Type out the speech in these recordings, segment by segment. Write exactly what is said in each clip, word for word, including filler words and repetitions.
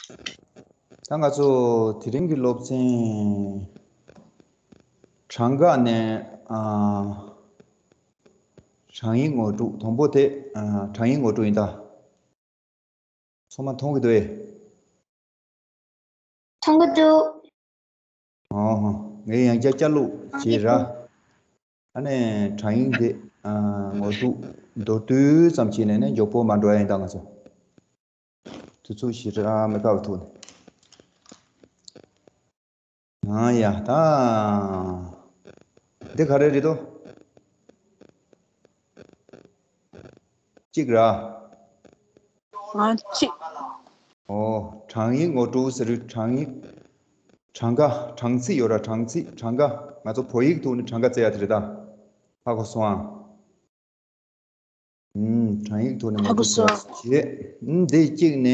ད་ང་ཚོ་དེ་རིང་གི་སློབ་ཚན་གྲངས་ཀ་ནས་ཨ། གྲངས་ཡིག་ངོ་སྤྲོད་དང་པོ་དེ་ཨ། གྲངས་ཡིག་ངོ་སྤྲོད་ཡིན་ད། ཚང་མ་མཐོང་གི་འདུག་ཨེ། མཐོང་གི་འདུག་ཨོ་ཧོ། ངས་ཡང་བསྐྱར་བསྐྱར་ཀློག་བྱེད་ར། ཨ་ནི་གྲངས་ཡིག་དེ་ཨ། ངོ་སྤྲོད་མདོར་བསྡུས་ཙམ་བྱས་ནས་ནི་མགྱོགས་པོ་མ་འགྲོ་ཡ་ཡིན་ད་ང་ཚོ། དུས་ཚོད་ཞེ་དྲག་མི་དཀའ་བ་ཐུག་ནས། ཨ་ཡ་ད། འདི་ག་རེ་རེད་དོ། གཅིག་ར། ཨ་གཅིག་ཨོ། གྲངས་ཡིག་ངོ་སྤྲོད་ཟེར་དུས་གྲངས་ཡིག་གྲངས་ཀ་གྲངས་ཚིག་ཡོད་ར། གྲངས་ཚིག་གྲངས་ཀ་ང་ཚོ་བོད་ཡིག་ཐོག་ནས་གྲངས་ཀ་བཙལ་ཡ་དེ་རེད་ད། ཧ་གོ་སོང་ཨ། ཨུམ། གྲངས་ཡིག་ཐོག་ནས་ཧ་གོ་སོང་། བྱས། ཨུམ། དེ་གཅིག་ནས་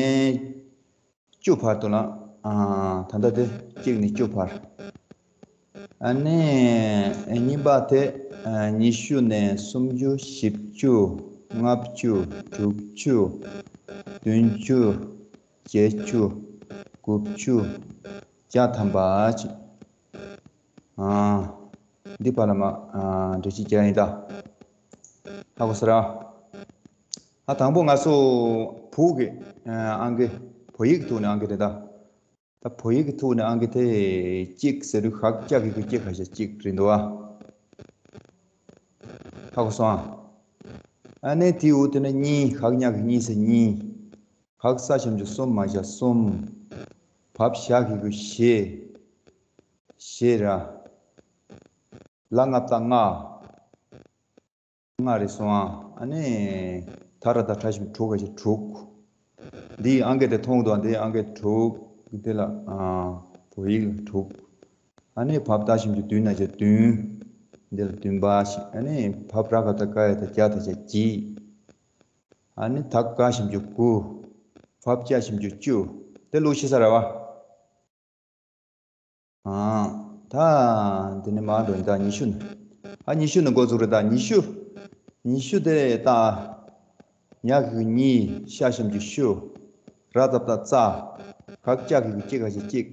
བཅུ་བར་དུ་ལ། ཨ། ད་ལྟ་དེ་གཅིག་ནས་བཅུ་བར། ཨ་ནི་གཉིས་པ་དེ་ཨ། ཉི་ཤུ་ནས་སུམ་ཅུ། བཞི་བཅུ། ལྔ་བཅུ། དྲུག་ཅུ། བདུན་ཅུ། བརྒྱད་ཅུ། དགུ་བཅུ། བརྒྱ་ཐམ་པ་ཅིག་ཨ། འདི་བར་ལ་མ། ཨ། འགྲེལ་བཤད་རྒྱག་ཡིན་ད། ཧ་གོ་སོང་ར། ཨ། དང་པོ་ང་ཚོ་བོད་ཀྱི་ཨ། ཨང་ཀི། བོད་ཡིག་གི་ཐོག་ནས་ཨང་ཀི་རེད་ད། ད་བོད་ཡིག་གི་ཐོག་ནས་ཨང་ཀི་དེ་གཅིག་ཟེར་དུས་ཤཱཀྱ་གི་གུ་གཅིག་ག་ཤ་གཅིག་རེད་འདུག་ཨ། ཧ་གོ་སོང་ཨ། ཨ་ནི་དེའི་འོག་དེ་ན་གཉིས། ཤཱཀྱ་གི་གཉིས་ཟེར་གཉིས། ག་ས་ཞབས་ཀྱུ་གསུམ་མ་བཞག་གསུམ། བ་བཞག་གི་གུ་བཞི། བཞི་ར། ལ་ལྔ་བཏགས་ལྔ། ལྔ་རེད་སོང་ཨ། ཨ་ནི་ད་ར་ད་ཕྲ་ཞབས་ཀྱུ་དྲུག་ག་ཤ་དྲུག་འདིའི་ཨང་ཀི་དེ་མཐོང་འདུག་ཨ། འདིའི་ཨང་ཀི་དྲུག་འདི་ལ་ཨ། བོད་ཡིག་ལ་དྲུག་ཨ་ནི་བ་བཏགས་ཞབས་ཀྱུ་བདུན་ན་བྱས་བདུན། འདི་ལ་བདུན་པ་ཞིག་ཨ་ནི་བ་བྲ་ག་བཏགས་བཀ་ཡ་བཏགས་བརྒྱ་ད་བྱས་བརྒྱད། ཨ་ནི་ད་ག་ཞབས་ཀྱུ་དགུ། བ་བརྒྱ་ཞབས་ཀྱུ་བཅུ། དེ་ཀློག་ཤེས་ས་རེད་བ། ཨ། ད་འདི་ནས་མར་འགྲོ་ཡིན་ད། ཉི་ཤུ་ནས། ཨ། ཉི་ཤུ་ནས་འགོ་ཚུགས་རེད་ད། ཉི་ཤུ། ཉི་ཤུ་དེ་ད། ཉ་གི་གུ་ཉི། ཤ་ཞབས་ཀྱུ་ཤུ། ར་ཏ་བཏགས་རྩ། ག་ཅ་གི་གུ་གཅི་ག་ཤ་གཅིག་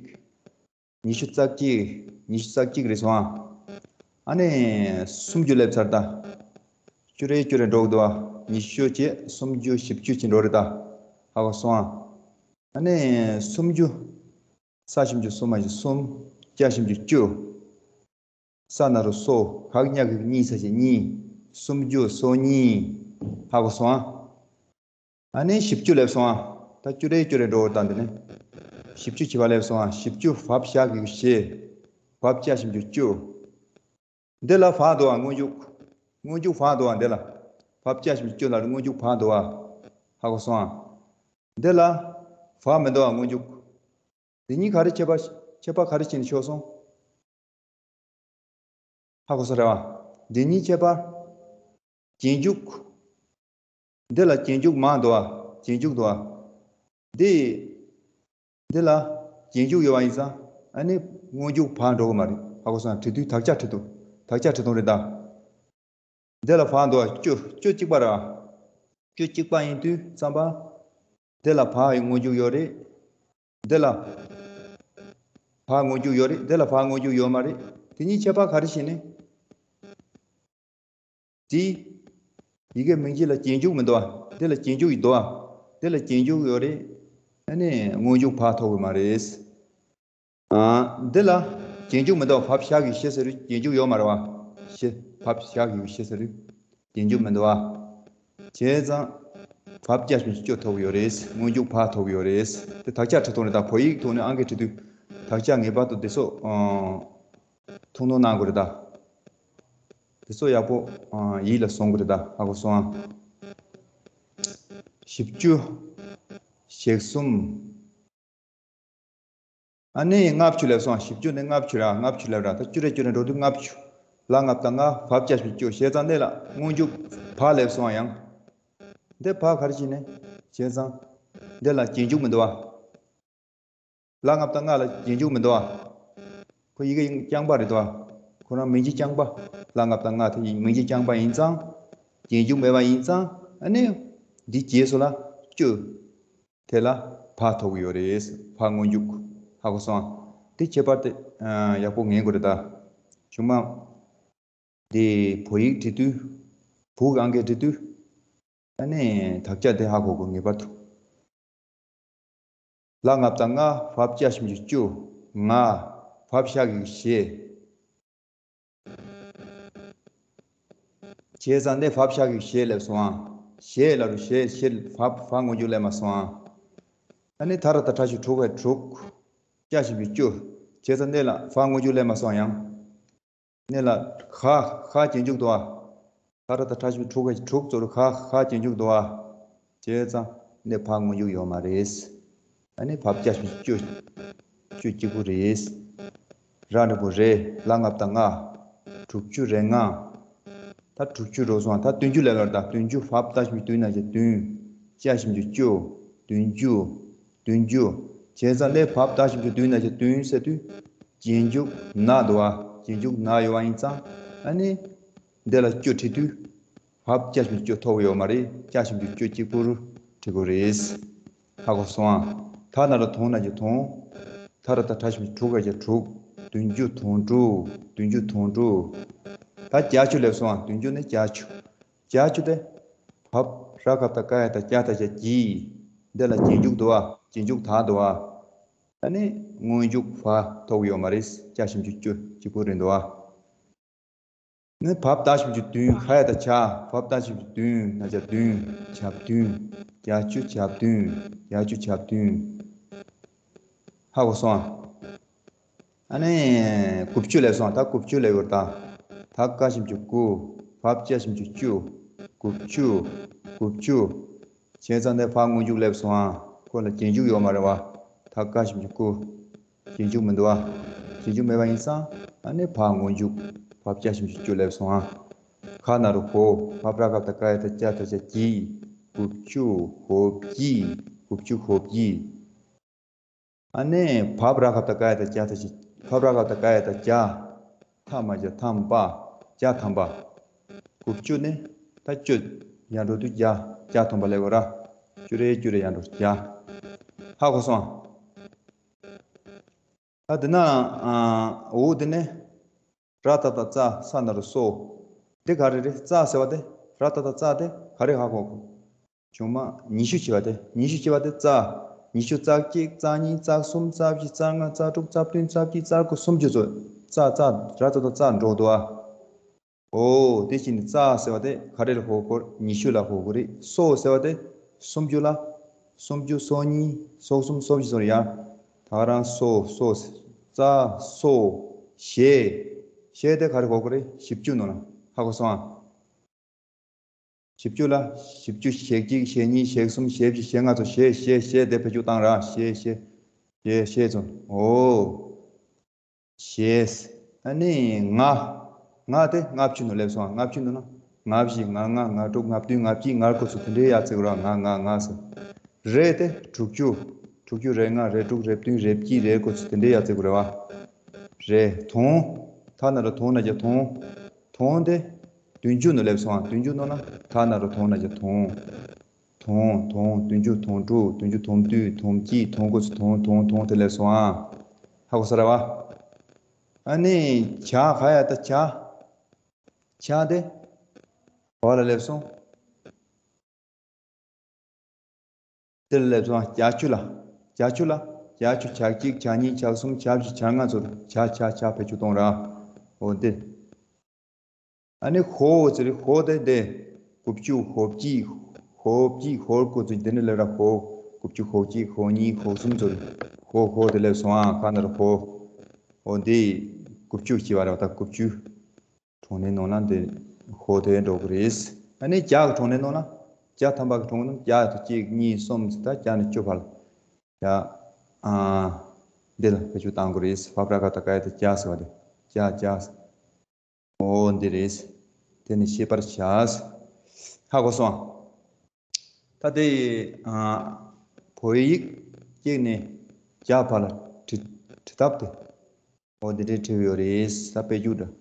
ཉི་ཤུ་རྩ་གཅིག་ཉི་ཤུ་རྩ་གཅིག་རེད་སོང་ཨ། ཨ་ནི་སུམ་ཅུ་སླེབས་ཚར་ད། ཅུ་རེ་ཅུ་རེ་འགྲོ་གི་འདུག་ཨ། ཉི་ཤུ་བྱས་སུམ་ཅུ་བཞི་བཅུ་བྱས་འགྲོ་རེད་ད། ཧ་གོ་སོང་ཨ། ཨ་ནི་སུམ་ཅུ། ས་ཞབས་ཀྱུ་སུ་མ་ཞབས་ཀྱུ་སུམ། ཅ་ཞབས་ཀྱུ་ཅུ། ས་ན་རུ་སོ། ག་གི་ཉ་གི་གཉིས་ས་ཞབས་ཀྱུ་གཉིས། སུམ་ཅུ་སོ་གཉིས། ཧ་གོ་སོང་ཨ། ཨ་ནི་བཞི་བཅུ་སླེབས་སོང་ཨ། ད་ཅུ་རེ་ཅུ་རེ་འགྲོ་ད་འདི་ནི། བཞི་བཅུ་བྱས་པ་སླེབས་སོང་ཨ། བཞི་བཅུ་བ་བཞག་གི་གུ་བཞི། བ་ཅ་ཞབས་ཀྱུ་བཅུ། འདི་ལ་བ་འདུག་ཨ། སྔོན་འཇུག་སྔོན་འཇུག་བ་འདུག་ཨ། འདི་ལ་བ་ཅ་ཞབས་ཀྱུ་བཅུ་ལ་སྔོན་འཇུག་བ་འདུག་ཨ། ཧ་གོ་སོང་ཨ། འདི་ལ་བ་མི་འདུག་ཨ། སྔོན་འཇུག་འདི་གཉིས་ག་རེ་ཁྱད་པར། ཁྱད་པར་ག་རེ་བྱས་ནས་ཤོར་སོང་། ཧ་གོ་སོང་རེད་བ། འདི་གཉིས་ཁྱད་པར། རྗེས་འཇུག་འདི་ལ་རྗེས་འཇུག་མ་འདུག་ཨ། རྗེས་འཇུག་འདུག་ཨ། འདི། འདི་ལ་རྗེས་འཇུག་ཡོད་པ་ཡིན་ཙང་ཨ་ནི་སྔོན་འཇུག་བ་འགྲོ་གི་མ་རེད། ཧ་གོ་སོང་། བྲི་དུས་དག་ཆ་བྲི་དུས་དག་ཆ་བྲི་སྟངས་རེད་ད། འདི་ལ་བ་འདུག་ཨ། ཅུ་ཅུ་གཅིག་པ་རེད་བ། ཅུ་གཅིག་པ་ཡིན་དུས་ཙམ་པ། འདི་ལ་བ་ཡི་སྔོན་འཇུག་ཡོད་རེད། འདི་ལ་བ་སྔོན་འཇུག་ཡོད་རེད། འདི་ལ་བ་སྔོན་འཇུག་ཡོད་མ་རེད། དེ་གཉིས་ཁྱད་པར་ག་རེ་བྱས་ནས། དེ། ཡི་གེ་མིང་གཅིག་ལ་རྗེས་འཇུག་མི་འདུག་ཨ། འདི་ལ་རྗེས་འཇུག་ཡི་འདུག་ཨ། འདི་ལ་རྗེས་འཇུག་ཡོད་རེད། ཨ་ནི་སྔོན་འཇུག་བ་ཐོབ་གི་མ་རེད། ཨ། འདི་ལ་རྗེས་འཇུག་མི་འདུག་ཨ། བ་བཞག་གི་གུ་བཞི་ཟེར་དུས་རྗེས་འཇུག་ཡོད་མ་རེད་བ། བཞི། བ་བཞག་གི་གུ་བཞི་ཟེར་དུས་རྗེས་འཇུག་མི་འདུག་ཨ། བྱས་ཙང་། བ་ཅ་ཞབས་ཀྱུ་བཅུ་ཐོབ་ཡོད་རེད། སྔོན་འཇུག་བ་ཐོབ་ཡོད་རེད། དེ་དག་ཆ་བྲི་སྟངས་རེད་ད། བོད་ཡིག་ཐོག་ནས་ཨང་ཀི་བྲི་དུས་དག་ཆ་ངེས་པར་དུ་འདི་ཚོ། ཨ། ཐུགས་སྣང་གནང་དགོས་རེད་ད། དེ་ཚོ་ཡག་པོ་ཨ། ཡིད་ལ་བཟུང་དགོས་རེད་ད། ཧ་གོ་སོང་ཨ། བཞི་བཅུ། ཞེ་གསུམ། ཨ་ནི་ལྔ་བཅུ་སླེབས་སོང་ཨ། བཞི་བཅུ་ནས་ལྔ་བཅུ་ར། ལྔ་བཅུ་སླེབས་ར། ད་ཅུ་རེ་ཅུ་རེ་འགྲོ་དུས་ལྔ་བཅུ། ལ་ལྔ་བཏགས་ལྔ། བ་ཅ་ཞབས་ཀྱུ་ཅུ། བྱས་ཙང་འདི་ལ་སྔོན་འཇུག་བ་སླེབས་སོང་ཨ། ཡང་། འདི་བ་ག་རེ་བྱས་ནས། བྱས་ཙང་། འདི་ལ་རྗེས་འཇུག་མི་འདུག་ཨ། ལ་ལྔ་བཏགས་ལྔ་ལ་རྗེས་འཇུག་མི་འདུག་ཨ། ཁོ་ཡི་གེ་རྐྱང་པ་རེད་དོ། ཁོ་རང་མིང་གཅིག་རྐྱང་པ། ལ་ལྔ་བཏགས་ལྔ་དེ་ཡི་མིང་གཅིག་རྐྱང་པ་ཡིན་ཙང་། རྗེས་འཇུག་མེད་པ་ཡིན་ཙང་། ཨ་ནི། འདི་རྗེས་སུ་ལ་བཅུ། དེ་ལ་བ་ ཕ་ཐོབ་ཀྱི་ཡོད་རེད། ཕ་སྔོན་འཇུག་ཧ་གོ་སོང་ཨ། དེ་ཁྱད་པར་དེ་ཡག་པོ་ངེས་དགོས་རེད་ད། ཆུང་མ། དེ་བོད་ཡིག་བྲིས་དུས། བོད་ཨང་ཀི་བྲིས་དུས། ཨ་ནི་དག་ཆ་དེ་ཧ་གོ་དགོས་ངེས་པར་དུ། ལ་ལྔ་བཏགས་ལྔ། བ་བཅུ་ཞབས་ཀྱུ་བཅུ། ལྔ། བ་ཞབས་ཀྱུ་ཞེ། བྱས་ཙང་འདི་བ་ཞབས་ཀྱུ་ཞེ་ལབ་སོང་ཨ། ཞེ་ལབ་རུ་ཞེ་ཞེ་བ་བ་སྔོན་འཇུག་ལབ་མ་སོང་ཨ། ཨ་ནི་ད་ར་བཏགས་ད་ཞབས་ཀྱུ་དྲུག་བ་དྲུག་བཅུ་ཞབས་ཀྱུ་བཅུ། བྱས་ཙང་འདི་ལ་བ་སྔོན་འཇུག་ལབ་མ་སོང་ཡང་། ནས་ལ། ཧ། ཧ་རྗེས་འཇུག་འདུག་ཨ། ད་ར་བཏགས་ད་ཞབས་ཀྱུ་དྲུག་ག་དྲུག་ཚོ་རུ་ཧ། ཧ་རྗེས་འཇུག་འདུག་ཨ། བྱས་ཙང་ནས་ཕ་སྔོན་འཇུག་ཡོད་མ་རེད། ཨ་ནི་བ་བཅུ་ཞབས་ཀྱུ་བཅུ། བཅུ་གཅིག་པུ་རེད། ར་འགྲེང་བུ་རེ། ལ་ལྔ་བཏགས་ལྔ། དྲུག་ཅུ་རེ་ལྔ། ད་དྲུག་ཅུ་རེད་སོང་ཨ། ད་བདུན་ཅུ་ལབ་ཡོད་རེད་ད། བདུན་ཅུ། བ་བཏགས་ཞབས་ཀྱུ་བདུན་ན་བྱས་བདུན། བཅུ་ཞབས་ཀྱུ་བཅུ། བདུན་ཅུ། བདུན་ཅུ། བྱས་ཙང་ལས་བ་བཏགས་ཞབས་ཀྱུ་བདུན་ན་བྱས་བདུན་ཟེར་དུས། རྗེས་འཇུག་ན་འདུག་ཨ། རྗེས་འཇུག་ན་ཡོད་པ་ཡིན་ཙང་ཨ་ནི། འདི་ལ་བཅུ་བྲིས་དུས། བ་བཅུ་ཞབས་ཀྱུ་བཅུ་ཐོབ་ཡོད་མ་རེད། བཅུ་ཞབས་ཀྱུ་བཅུ་གཅིག་པུར་བྲིས་དགོས་རེད། ཧ་གོ་སོང་ཨ། ད་ན་རོ་དོང་ན་གྱི་དོང་། ད་ར་བཏགས་ད་ཞབས་ཀྱུ་དྲུག་ག་གྱི་དྲུག་བདུན་ཅུ་དོན་དྲུག་བདུན་ཅུ་དོན་དྲུག་ད་བརྒྱད་ཅུ་ལབ་སོང་ཨ། བདུན་ཅུ་ནི་བརྒྱད་ཅུ། བརྒྱད་ཅུ་དེ། བ་ར་ག་བཏགས་ག་ཡ་བཏགས་གྱ་ད་གྱ་གྱི། འདི་ལ་རྗེས་འཇུག་འདུག་ཨ། རྗེས་འཇུག་ད་འདུག་ཨ། ད་ནི་སྔོན་འཇུག་བ་ཐོབ་ཡོད་མ་རེད། བཅུ་ཞབས་ཀྱུ་བཅུ་གཅིག་པུ་རེད་འདུག་ཨ། ནི་བ་བཏགས་ཞབས་ཀྱུ་བདུན། ཧ་ཡ་བཏགས་བྱ། བ་བཏགས་ཞབས་ཀྱུ་བདུན་ན་བྱས་བདུན། བྱ་བདུན། བརྒྱད་ཅུ་བྱ་བདུན། བརྒྱད་ཅུ་བྱ་བདུན། ཧ་གོ་སོང་ཨ། ཨ་ནི། དགུ་བཅུ་ལབ་སོང་ཨ། ད་དགུ་བཅུ་ལབ་ཡོད་ད། ད་ག་ཞབས་ཀྱུ་དགུ། བ་བཅུ་ཞབས་ཀྱུ་བཅུ། དགུ་བཅུ། དགུ་བཅུ། བྱས་ཙང་དེ་བ་སྔོན་འཇུག་ལབ་སོང་ཨ། ཁོ་ལ་རྗེས་འཇུག་ཡོད་མ་རེད་བ། ད་ག་ཞབས་ཀྱུ་དགུ། རྗེས་འཇུག་མི་འདུག་ཨ། རྗེས་འཇུག་མེད་པ་ཡིན་ཙང་ཨ་ནི་བ་སྔོན་འཇུག་བ་བཅུ་ཞབས་ཀྱུ་བཅུ་ལབ་སོང་ཨ། ག་ན་རོ་གོ། བ་ར་ག་བཏགས་ག་ཡ་བཏགས་གྱ་ད་གྱ་གྱི། དགུ་བཅུ་གོ་བརྒྱད། དགུ་བཅུ་གོ་བརྒྱད། ཨ་ནི་བ་ར་ག་བཏགས་ག་ཡ་བཏགས་གྱ་ད་གྱ། བ་ར་ག་བཏགས་ག་ཡ་བཏགས་གྱ། ཐ་མ་བྱ་ཐམ་པ། གྱ་ཐམ་པ། དགུ་བཅུ་ནི་ད་བཅུ། ཡར་འགྲོ་དུས་བརྒྱ། གྱ་ཐམ་པ་ལབ་དགོས་ར། བཅུ་རེ་བཅུ་རེ་ཡར་འགྲོ་བརྒྱ། ཧ་གོ་སོང་ཨ། ད་འདི་ན། འོ་འདི་ནས། ར་བཏགས་རྩ། ས་ན་རོ་སོ། འདི་ག་རེ་རེད། རྩ་ཟེར་བ་དེ། ར་བཏགས་རྩ་དེ་ག་རེ་ཧ་གོ་གོ། ཆུང་མ་ཉི་ཤུ་བྱས་པ་དེ། ཉི་ཤུ་བྱས་པ་དེ་རྩ། ཉི་ཤུ་རྩ་གཅིག་རྩ་གཉིས་རྩ་གསུམ་རྩ་བཞི་རྩ་ལྔ་རྩ་དྲུག་རྩ་བདུན་རྩ་བརྒྱད་རྩ་དགུ་སུམ་ཅུ་ཚོ། རྩ་རྩ་ར་བཏགས་རྩ་འགྲོ་འདུག་ཨ། ཨོ། དེ་བཞིན་རྩ་ཟེར་བ་དེ་ག་རེ་ལ་གོ་དགོས། ཉི་ཤུ་ལ་གོ་དགོས་རེད། སོ་ཟེར་བ་དེ་སུམ་ཅུ་ལ། སུམ་ཅུ་སོ་གཉིས་སོ་གསུམ་སོ་བཞི་སོ་ཡ། ད་རང་སོ་སོ། རྩ་སོ། ཞེ། ཞེ་དེ་ག་རེ་གོ་དགོས་རེད། བཞི་བཅུ་ནོ་ན་ཧ་གོ་སོང་ཨ། བཞི་བཅུ་ལ་བཞི་བཅུ་ཞེ་གཅིག་ཞེ་གཉིས་ཞེ་གསུམ་ཞེ་བཞི་ཞེ་ལྔ་ཚོ་ཞེ་ཞེ་ཞེ་དེ་བེད་སྤྱོད་བཏང་ར། ཞེ་ཞེ་ཞེ་ཞེ་ཚོ། ཨོ། ཞེས། ཨ་ནི་ལྔ། ལྔ་དེ་ལྔ་བཅུ་ནོ་ལབ་སོང་། ལྔ་བཅུ་ནོ་ན། ལྔ་བཞི་ལྔ་ལྔ་ལྔ་དྲུག་ལྔ་བདུན་ལྔ་བརྒྱད་ལྔ་དགུ་ཚོ་དེ་འདྲའི་ཡ་ཚིག་ར། ལྔ་ལྔ་ལྔ་ཟེར། རེ་དེ་དྲུག་ཅུ། དྲུག་ཅུ་རེ་ལྔ་རེ་དྲུག་རེ་བདུན་རེ་བརྒྱད་རེ་དགུ་ཚོ་དེ་འདྲའི་ཡ་ཚིག་རེད་བ། རེ་དོང་། ད་ན་ར་དོང་ན་རྒྱ་དོང་། དོང་དེ། བདུན་ཅུ་ནོ་ལབ་སོང་། བདུན་ཅུ་ནོ་ན་ད་ན་ར་དོང་ན་རྒྱ་དོང་། དོང་དོང་བདུན་ཅུ་དོང་དྲུག་བདུན་ཅུ་དོང་བདུན་དོང་གཅིག་དོང་དགུ་ཚོ་དོང་དོང་དོང་དེ་ལས་སོང་ཨ། ཧ་གོ་ས་ར་བ། ཨ་ནི་བྱ་ག་ཡ་ད་བྱ། བྱ་དེ། བ་ལ་ལས་སོང་། དེ་ལ་ལས་སོང་ཨ། བརྒྱད་ཅུ་ལ། བརྒྱད་ཅུ་ལ། བརྒྱད་ཅུ་བྱ་གཅིག་བྱ་གཉིས་བྱ་གསུམ་བྱ་བཞི་བྱ་ལྔ་ཚོ་བྱ་བྱ་བྱ་བེད་སྤྱོད་གཏོང་ར། འོ་དེ། ཨ་ནི་ཧོ་ཟེར་རེད། ཧོ་དེ་དེ། དགུ་བཅུ་ཧོ་བརྒྱད། ཧོ་བརྒྱད་ཧོ་དགུ་ཚོ་དེ་ནི་ལབ་ར་ཧོ། དགུ་བཅུ་ཧོ་གཅིག་ཧོ་གཉིས་ཧོ་གསུམ་ཚོ་རེད། ཧོ་ཧོ་དེ་ལབ་སོང་ཨ། ཁ་ན་ར་ཧོ། ཧོ་འདི། དགུ་བཅུ་ཞེས་པ་རེད་བ། ད་དགུ་བཅུ། གྲངས་ནི་ནང་ན་འདི། ཧོ་དེ་འགྲོ་གི་རེད། ཨ་ནི་བརྒྱ་གི་གྲངས་ནི་ནང་ན། བརྒྱ་ཐམ་པ་གི་གྲངས་ནི་བརྒྱ་དང་གཅིག་གཉིས་གསུམ་ཟེར་ད་བརྒྱ་ནས་བཅུ་བར། བརྒྱ། ཨ། འདི་ལ་བེད་སྤྱོད་བཏང་དགོས་རེད། བ་པྲ་ག་བཏགས་ག་ཡ་བཏགས་གྱ་ཟེར་བ་དེ། གྱ་གྱ། འོ་འདི་རེད། དེ་ནི་ཤེས་པར་བྱ། ཧ་གོ་སོང་ཨ། ད་དེ། ཨ། བོད་ཡིག་གཅིག་ནས་བརྒྱ་བར་ལ་བྲི་བྲི་ཐབས་དེ། འོ་འདི་འདྲའི་བྲིས་ཡོད་རེད། ས་དཔེ་རྒྱུགས་འདྲ།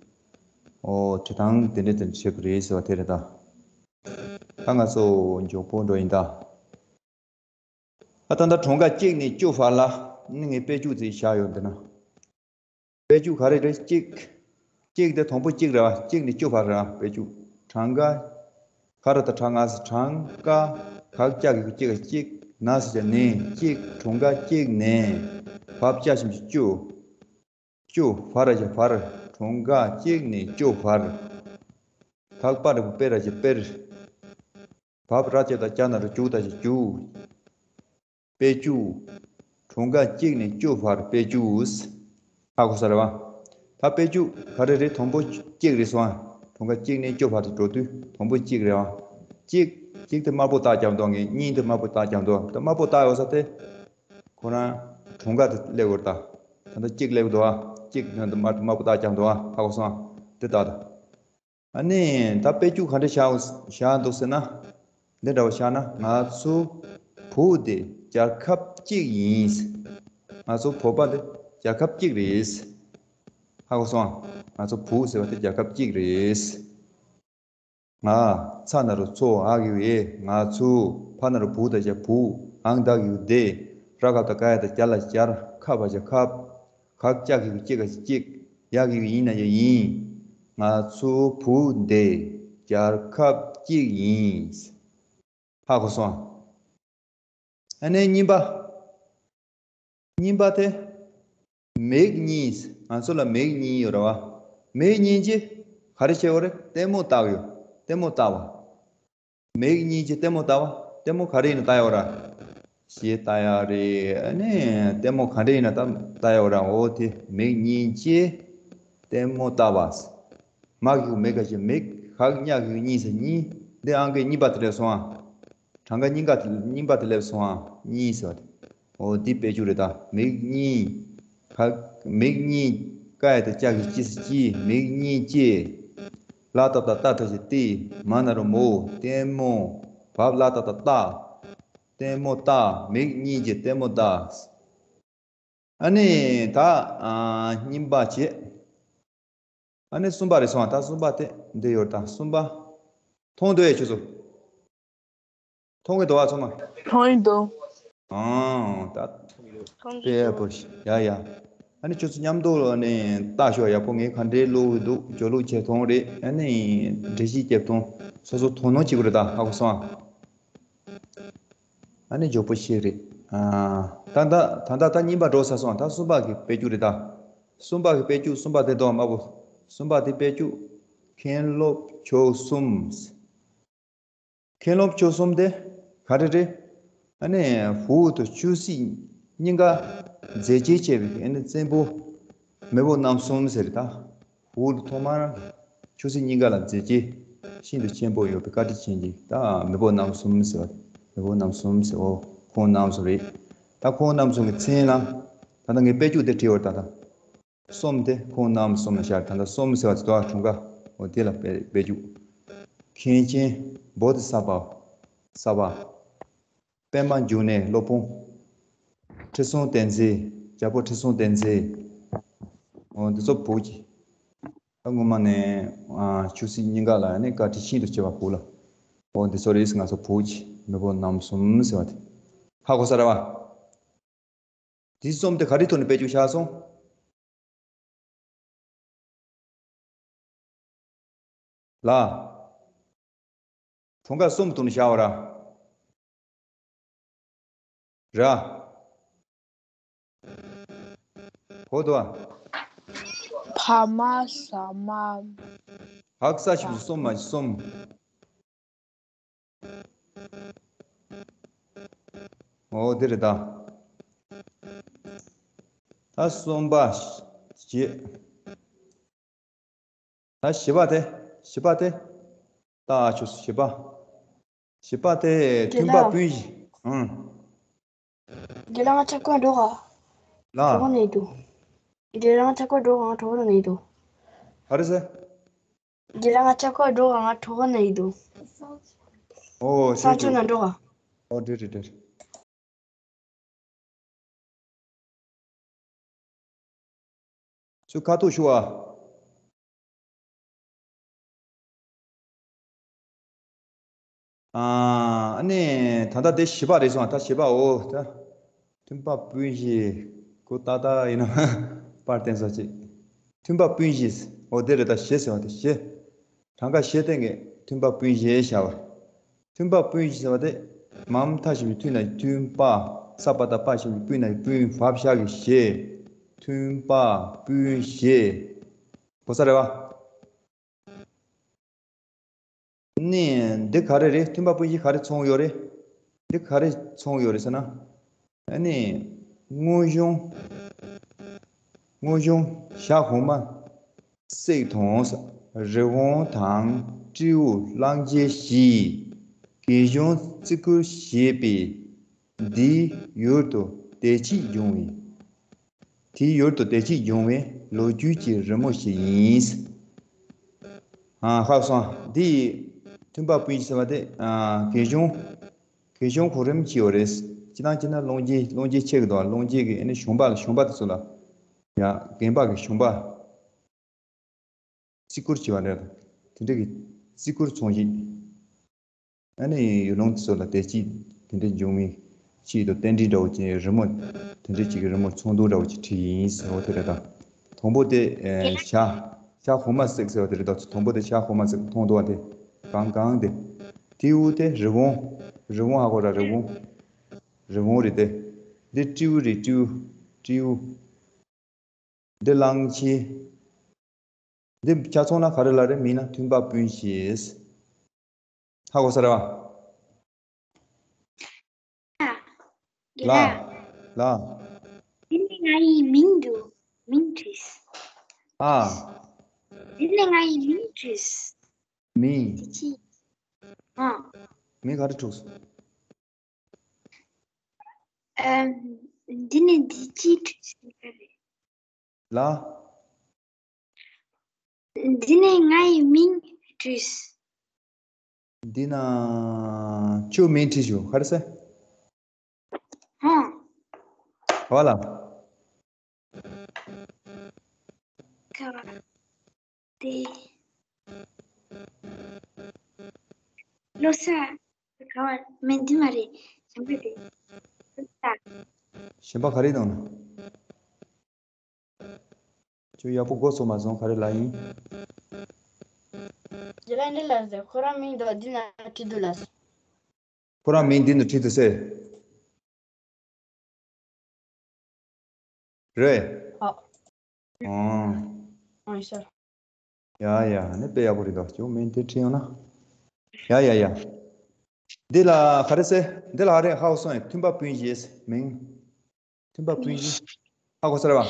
འོ་བྲི་སྟངས་འདི་འདྲའི་དེ་བྱེད་དགོས་རེད་ཟེར་བ་དེ་རེད་ད། ད་ང་ཚོ་མགྱོགས་པོ་འགྲོ་ཡིན་ད། ད་ལྟ་གྲངས་ཀ་གཅིག་ནས་བཅུ་བར་ལ་ནི་ངས་དཔེ་བཅུ་ཙམ་བཞག་ཡོད་འདི་ན། དཔེ་བཅུ་ག་རེ་རེད། གཅིག་གཅིག་དེ་དང་པོ་གཅིག་རེད་བ། གཅིག་ནས་བཅུ་བར་རེད་བ། དཔེ་བཅུ། གྲངས་ཀ་ག་ར་ད་གྲངས་ང་ཟེར། གྲངས་ཀ་གག་ཅག་གི་གཅིག་ག་གཅིག་ན་ཟེར་བྱ་ནས་གཅིག་གྲངས་ཀ་གཅིག་ནས་བབ་ཅག་ཞིམ་གྱི་བཅུ། བཅུ་བར་བྱ་བར། གྲངས་ཀ་གཅིག་ནས་བཅུ་བར། གག་པ་ར་གི་པེ་ར་བྱ་པེར། བབ་ར་ཅག་དང་ཅག་ན་རུ་ཅུག་ད་བྱ་ཅུ། དཔེ་བཅུ། གྲངས་ཀ་གཅིག་ནས་བཅུ་བར་དཔེ་བཅུ། ཧ་གོ་ས་རེད་བ། ད་དཔེ་བཅུ་ག་རེ་རེད། དང་པོ་གཅིག་རེད་སོང་ཨ། གྲངས་ཀ་གཅིག་ནས་བཅུ་བར་དུ་འགྲོ་དུས་དང་པོ་གཅིག་རེད་བ། གཅིག་གཅིག་དེ་དམར་པོ་རྟགས་རྒྱབ་འདུག་ངས་གཉིས་དེ་དམར་པོ་རྟགས་རྒྱབ་འདུག་ད་དམར་པོ་རྟགས་ཡོད་ས་དེ་ཁོ་རང་གྲངས་ཀ་དེ་སླེབས་ཡོད་རེད། ད་ད་ལྟ་གཅིག་སླེབས་འདུག་ཨ། གཅིག་དེ་དམར་དམར་པོ་རྟགས་རྒྱབ་འདུག་ཨ། ཧ་གོ་སོང་ཨ། དེ་ལྟ་ད། ཨ་ནི་ད་དཔེ་བཅུ་ག་འདྲ་བཞག་བཞག་འདུག་ཟེར་ན། འདི་འདྲ་བ་བཞག་ན་ང་ཚོ་བོད་དེ་རྒྱལ་ཁབ་གཅིག་ཡིན། ང་ཚོ་བོད་པ་དེ་རྒྱལ་ཁབ་གཅིག་རེད། ཧ་གོ་སོང་ཨ། ང་ཚོ་བོད་ཟེར་བ་དེ་རྒྱལ་ཁབ་གཅིག་རེད། ང་ཚ་ན་རུ་ཚོ་འ་གི་འོ་ང་ཚོ། ཕ་ན་རུ་བུ་ད་བྱ་བུ། འང་ད་གི་འོ་དེ། ར་ག་ད་ག་ཡ་ད་རྒྱ་ལ་རྒྱར། ཁ་བ་བྱ་ཁབ། གག་ཅག་གི་གཅིག་ག་གཅིག་ཡ་གི་ཡིན་ན་ཡ་ཡིན། ང་ཚོ་བོད་འདི་རྒྱལ་ཁབ་གཅིག་ཡིན། ཧ་གོ་སོང་ཨ། ཨ་ནི་གཉིས་པ། གཉིས་པ་དེ། མིག་གཉིས། ང་ཚོ་ལ་མིག་གཉིས་ཡོད་རེད་བ། མིག་གཉིས་ཀྱིས་ག་རེ་བྱེད་དགོས་རེད། ལྟད་མོ་ལྟ་གི་ཡོད། ལྟད་མོ་ལྟ་བ། མིག་གཉིས་ཀྱིས་ལྟད་མོ་ལྟ་བ། ལྟད་མོ་ག་རེ་ཡིན་ན་ལྟ་ཡོད་ར། གཞས་ལྟ་ཡག་རེད། ཨ་ནི་ལྟད་མོ་ག་འདྲ་ཡིན་ན་ལྟ་ལྟ་ཡག་ར། འོ་དེ་མིག་གཉིས་ཀྱིས་ལྟད་མོ་ལྟ་བ། མ་གི་གུ་མེ་ག་ཞེས་མིག་ག་གི་ཉ་གི་གུ་གཉིས་ཟེར་གཉིས། འདི་ཨང་ཀི་གཉིས་པ་དེ་སླེབས་སོང་ཨ། གྲངས་ཀ་གཉིས་ཀ་གཉིས་པ་དེ་སླེབས་སོང་ཨ། གཉིས་ཟེར་བ་དེ། འོ་འདི་དཔེ་བཅུ་རེད་ད། མིག་གཉིས། ག་མིག་གཉིས་ཀ་ཡ་དེ་ལྕགས་ཀྱི་ལྕི་ཟེར་ལྕི། མིག་གཉིས་ཀྱིས། ལ་ཏ་བཏགས་ལྟ་ད་ཞེས་ལྟི། མ་ན་རོ་མོ། ལྟད་མོ། བ་ལ་ཏ་བཏགས་ལྟ། ལྟད་མོ་ལྟ། མིག་གཉིས་ཀྱིས་ལྟད་མོ་ལྟ། ཨ་ནི་ད་ཨ་གཉིས་པ་བྱས། ཨ་ནི་གསུམ་པ་རེད་སོང་ཨ། ད་གསུམ་པ་དེ་འདི་ཡོད་ད། གསུམ་པ། མཐོང་འདོད་ཡས་ཁྱོད་ཚོ། མཐོང་གི་འདུག་བ་ཚང་མ། མཐོང་གི་འདུག་ཨང་ད། མཐོང་གི་དཔེ་འདུག་པོ་ཞིག་ཡ་ཡ། ཨ་ནི་ཁྱོད་ཚོ་མཉམ་དུ་ཨ་ནི་ལྟ་ཤོག་ཡག་པོ། ངས་ག་འདྲའི་ཀློག་གི་འདུག་སྦྱོར་ཀློག་བྱེད་སྟངས་རེད། ཨ་ནི་འགྲེལ་བཤད་རྒྱབ་སྟངས་སོ་སོ་དོ་སྣང་བྱེད་དགོས་རེད་ད། ཧ་གོ་སོང་ཨ། ཨ་ནི་མགྱོགས་པོ་ཤེས་རེད། ཨ། ད་ད་ད་ད་ད་གཉིས་པ་འགྲོ་ཚར་སོང་། ད་གསུམ་པ་གི་དཔེ་བཅུ་རེད་ད། གསུམ་པ་གི་དཔེ་བཅུ། གསུམ་པ་དེ་དོ་དམར་པོ། གསུམ་པ་དེ་དཔེ་བཅུ། མཁན་སློབ་ཆོས་གསུམ། མཁན་སློབ་ཆོས་གསུམ་དེ་ག་རེ་རེད། ཨ་ནི་ཧུའུ་དང་ཆུ་སྲིན་གཉིས་ཀ་མཛད་རྗེས་ཆེ་བའི་ཨ་ནི་བཙན་པོ་མེས་པོ་རྣམ་གསུམ་ཟེར་རེད་ད། ཧུའུ་ཐོག་མར་ཆུ་སྲིན་གཉིས་ཀ་ལ་མཛད་རྗེས་ཤིན་ཏུ་ཆེན་པོ་ཡོད་པའི་བཀའ་དྲིན་ཅན་གྱི་ད་མེས་པོ་རྣམ་གསུམ་ཟེར་བ། མེས་པོ་རྣམ་གསུམ་ཟེར། འོ་ཁོང་རྣམ་གསུམ་རེད། ད་ཁོང་རྣམ་གསུམ་གྱི་མཚན་ལ་ད་ལྟ་ངས་དཔེ་བཅུ་དེ་བྲིས་པ་རེད་ད། ད་གསུམ་དེ་ཁོང་རྣམ་གསུམ་ལ་བཞག་ད་ལྟ་གསུམ་ཟེར་བ་དེ་དོ་གྲངས་ཀ་འོ་དེ་ལ་དཔེ་དཔེ་བཅུ། མཁན་ཆེན་བོ་དྷི་ས་བ། ས་བ། པདྨ་འབྱུང་གནས་སློབ་དཔོན། ཁྲི་སྲོང་ལྡེ་བཙན། རྒྱལ་པོ་ཁྲི་སྲོང་ལྡེ་བཙན། འོ་འདི་ཚོ་བོད་ཀྱི། ད་སྔོན་མ་ནས་ཨ་ཆུ་སྲིན་གཉིས་ཀ་ལ་ནི་བཀའ་དྲིན་ཤིན་ཏུ་ཆེ་བ་བོད་ལ། འོ་འདི་ཚོ་རེད། ང་ཚོ་བོད་ཀྱི་མེས་པོ་རྣམ་གསུམ་ཟེར་བ་དེ། ཧ་གོ་ས་རེད་བ། འདི་གསུམ་དེ་ག་རེའི་ཐོག་ནས་དཔེ་བཅུ་བཞག་སོང་། ལ། གྲངས་ཀ་གསུམ་དུ་ནི་བྱ་བ་ར། ར། གོ་དོ། ཕ་མ་ས་མ། ཧག་ས་ཞིབ་གསུམ་མ་གསུམ། འོ་དེ་རེད་ད། ད་གསུམ་པ་བྱེད། ད་བཞི་པ་དེ། བཞི་པ་དེ། ད་ཆུ་བཞི་པ། བཞི་པ་དེ་མཐུན་པ་སྤུན་བཞི། ཨང་། དགེ་ལགས་ང་ཆ་ཀོ་འགྲོ་ག་ལ། གྲོགས་ནས་འདུག་དགེ་ལགས་ང་ཆ་ཀོ་འགྲོ་ག་ང་གྲོགས་ནས་འདུག་ག་རེ་ཟེར། དགེ་ལགས་ང་ཆ་ཀོ་འགྲོ་ག་ང་གྲོགས་ནས་འདུག་ཨོ་ས་ཆུ་ན་འགྲོ་ག་ཨོ་འདྲེ་རེད་འདྲེ་རེད། ཚུར་ཁ་ཐུག་ཞུ་ཨ། ཨ་ནི་ད་ལྟ་དེ་བཞི་པ་རེད་སོང་། ད་བཞི་པ་འོ་ད། མཐུན་པ་སྤུན་བཞི། ཁོ་ཏག་ཏག་ཡིན་ན་པར་བསྟན་ས་ཅིག་མཐུན་པ་སྤུན་བཞི། འོ་དེ་རེད། ད་བཞི་ཟེར་བ་དེ་བཞི། གྲངས་ཀ་བཞི་སྟེང་གི་མཐུན་པ་སྤུན་བཞི་བྱ་བ། མཐུན་པ་སྤུན་བཞི་ཟེར་བ་དེ། མ་མཐའ་ཞབས་ཀྱུ་མཐུན་ན་མཐུན་པ། ས་པ་བཏགས་པ་ཞབས་ཀྱུ་སྤུན་ན་སྤུན། བ་བཞག་གི་བཞི། མཐུན་པ་སྤུན་བཞི། གོ་ས་རེད་བ། ནི་འདི་ག་རེ་རེད། མཐུན་པ་སྤུན་བཞི་ག་རེ་མཚོན་ཡོད་རེད། འདི་ག་རེ་མཚོན་ཡོད་རེད་ཟེར་ན། ཨ་ནི། དངོས་གཞུང་། དངོས་གཞུང་ཞྭ་གོང་མ་བསྲེགས་དང་། རི་བོང་དང་སྤྲེའུ་གླང་ཆེན་བཞི། རྒས་གཞོན་བརྩི་བཀུར་བྱེད་པའི། འདིའི་ཡུལ་དུ་དལ་གྱིས་འབྱུང་བའི། དེའི་ཡུལ་དུ་དལ་གྱིས་འབྱུང་བའི་ལོ་རྒྱུས་ཀྱི་རི་མོ་ཞིག་ཡིན། ཨ། ཧ་གོ་སོང་། འདི་ཡི་མཐུན་པ་སྤུན་བཞི་ཟེར་བ་དེ། ཨ། རྒས་གཞོན། རྒས་གཞོན་གོ་རིམ་ཅིག་ཡོད་རེད། སྤྱིར་བཏང་བྱས་ན་སློབ་སྤྱི། སློབ་སྤྱི་ཆེ་གི་འདུག་སློབ་སྤྱི་གི་ཨ་ནི་གཞོན་པ། གཞོན་པ་དེ་ཚོ་ལ། ཡ། རྒན་པ་གི་གཞོན་པ། བརྩི་བཀུར་བྱེད་པ་རེད། དེ་འདྲ་གི་བརྩི་བཀུར་མཚོན་བྱེད། ཨ་ནི་ཡུལ་ལུང་དེ་ཚོ་ལ་དལ་གྱིས་དེ་འདྲ་འབྱུང་བའི་ཆེད་དུ་རྟེན་འབྲེལ་འདྲ་བོ་ཅིག་རི་མོ། དེ་འདྲ་ཅིག་གི་རི་མོ་ཚོན་མདོག་འདྲ་བོ་ཅིག་བྲིས་ཡིན་ཟེར་བ་དེ་རེད་ད། དང་པོ་དེ། ཨེ། ཞྭ། ཞྭ་གོང་མ་བསྲེགས་ཟེར་བ་དེ་རེད་ད། དང་པོ་དེ་ཞྭ་གོང་མ་བསྲེགས་མཐོང་འདུག་བ་དེ། གང་གང་དེ། དེའི་དབུ་དེ་རི་བོང་། རི་བོང་ཧ་གོ་ར། རི་བོང་། རི་བོང་རེད་དེ། འདི་སྤྲེའུ་རེད། སྤྲེའུ། སྤྲེའུ། འདི་གླང་ཆེན། འདི་ཆ་ཚང་ལ་ག་རེ་ལབ་རེད། མིང་ལ་མཐུན་པ་སྤུན་བཞི། ཧ་གོ་ས་རེད་བ། ལ། ལ། འདི་ནས་ང་ཡི་མིང་འདུག་མིང་བྲིས། ཨ། འདི་ནས་ང་ཡི་མིང་བྲིས། མིང་། འདི་ཅི། ཨ། མིང་ག་རེ་འཁྲུགས་སོང་། ཨམ། འདི་ནས་འདི་ཅི་བྲིས་ཟིན་པ་རེད། ལ། འདི་ནས་ང་ཡི་མིང་བྲིས། འདི་ན་ཁྱོད་མིང་བྲིས་ཞུ། ག་རེ་ཟེར། ཧ། ག་བ་ལ། ག་བ། དེ། བློ་ས། ག་བ་མིན། འདི་མ་རེད། གཞན་པ་རེད། བློ་ས། གཞན་པ་ག་རེ་དང་ན། ཁྱོད་ཡག་པོ་མགོ་ཚོས་མ་སོང་། ག་རེ་ལབ་ཡིན། རྗེ་ལགས་འདི་ལ་ཟེར། ཁོ་རང་མིང་འདོགས་འདི་ན་བྲིས་འདུག་ལགས། ཁོ་རང་མིང་འདི་ན་བྲིས་འདུག་ཟེར། རེད། ཨ། ཨང་། ཨང་ཤར། ཡ་ཡ། ནི་དཔེ་ཡག་པོ་རེད་འདུག་ཁྱོད་མིང་དེ་བྲིས་ཡོང་ན། ཡ་ཡ་ཡ། འདི་ལ་ག་རེ་ཟེར། འདི་ལ་ག་རེ། ཧ་གོ་སོང་ངས། མཐུན་པ་སྤུན་བཞིའི་མིང་། མཐུན་པ་སྤུན་བཞི། ཧ་གོ་ས་རེད་བ།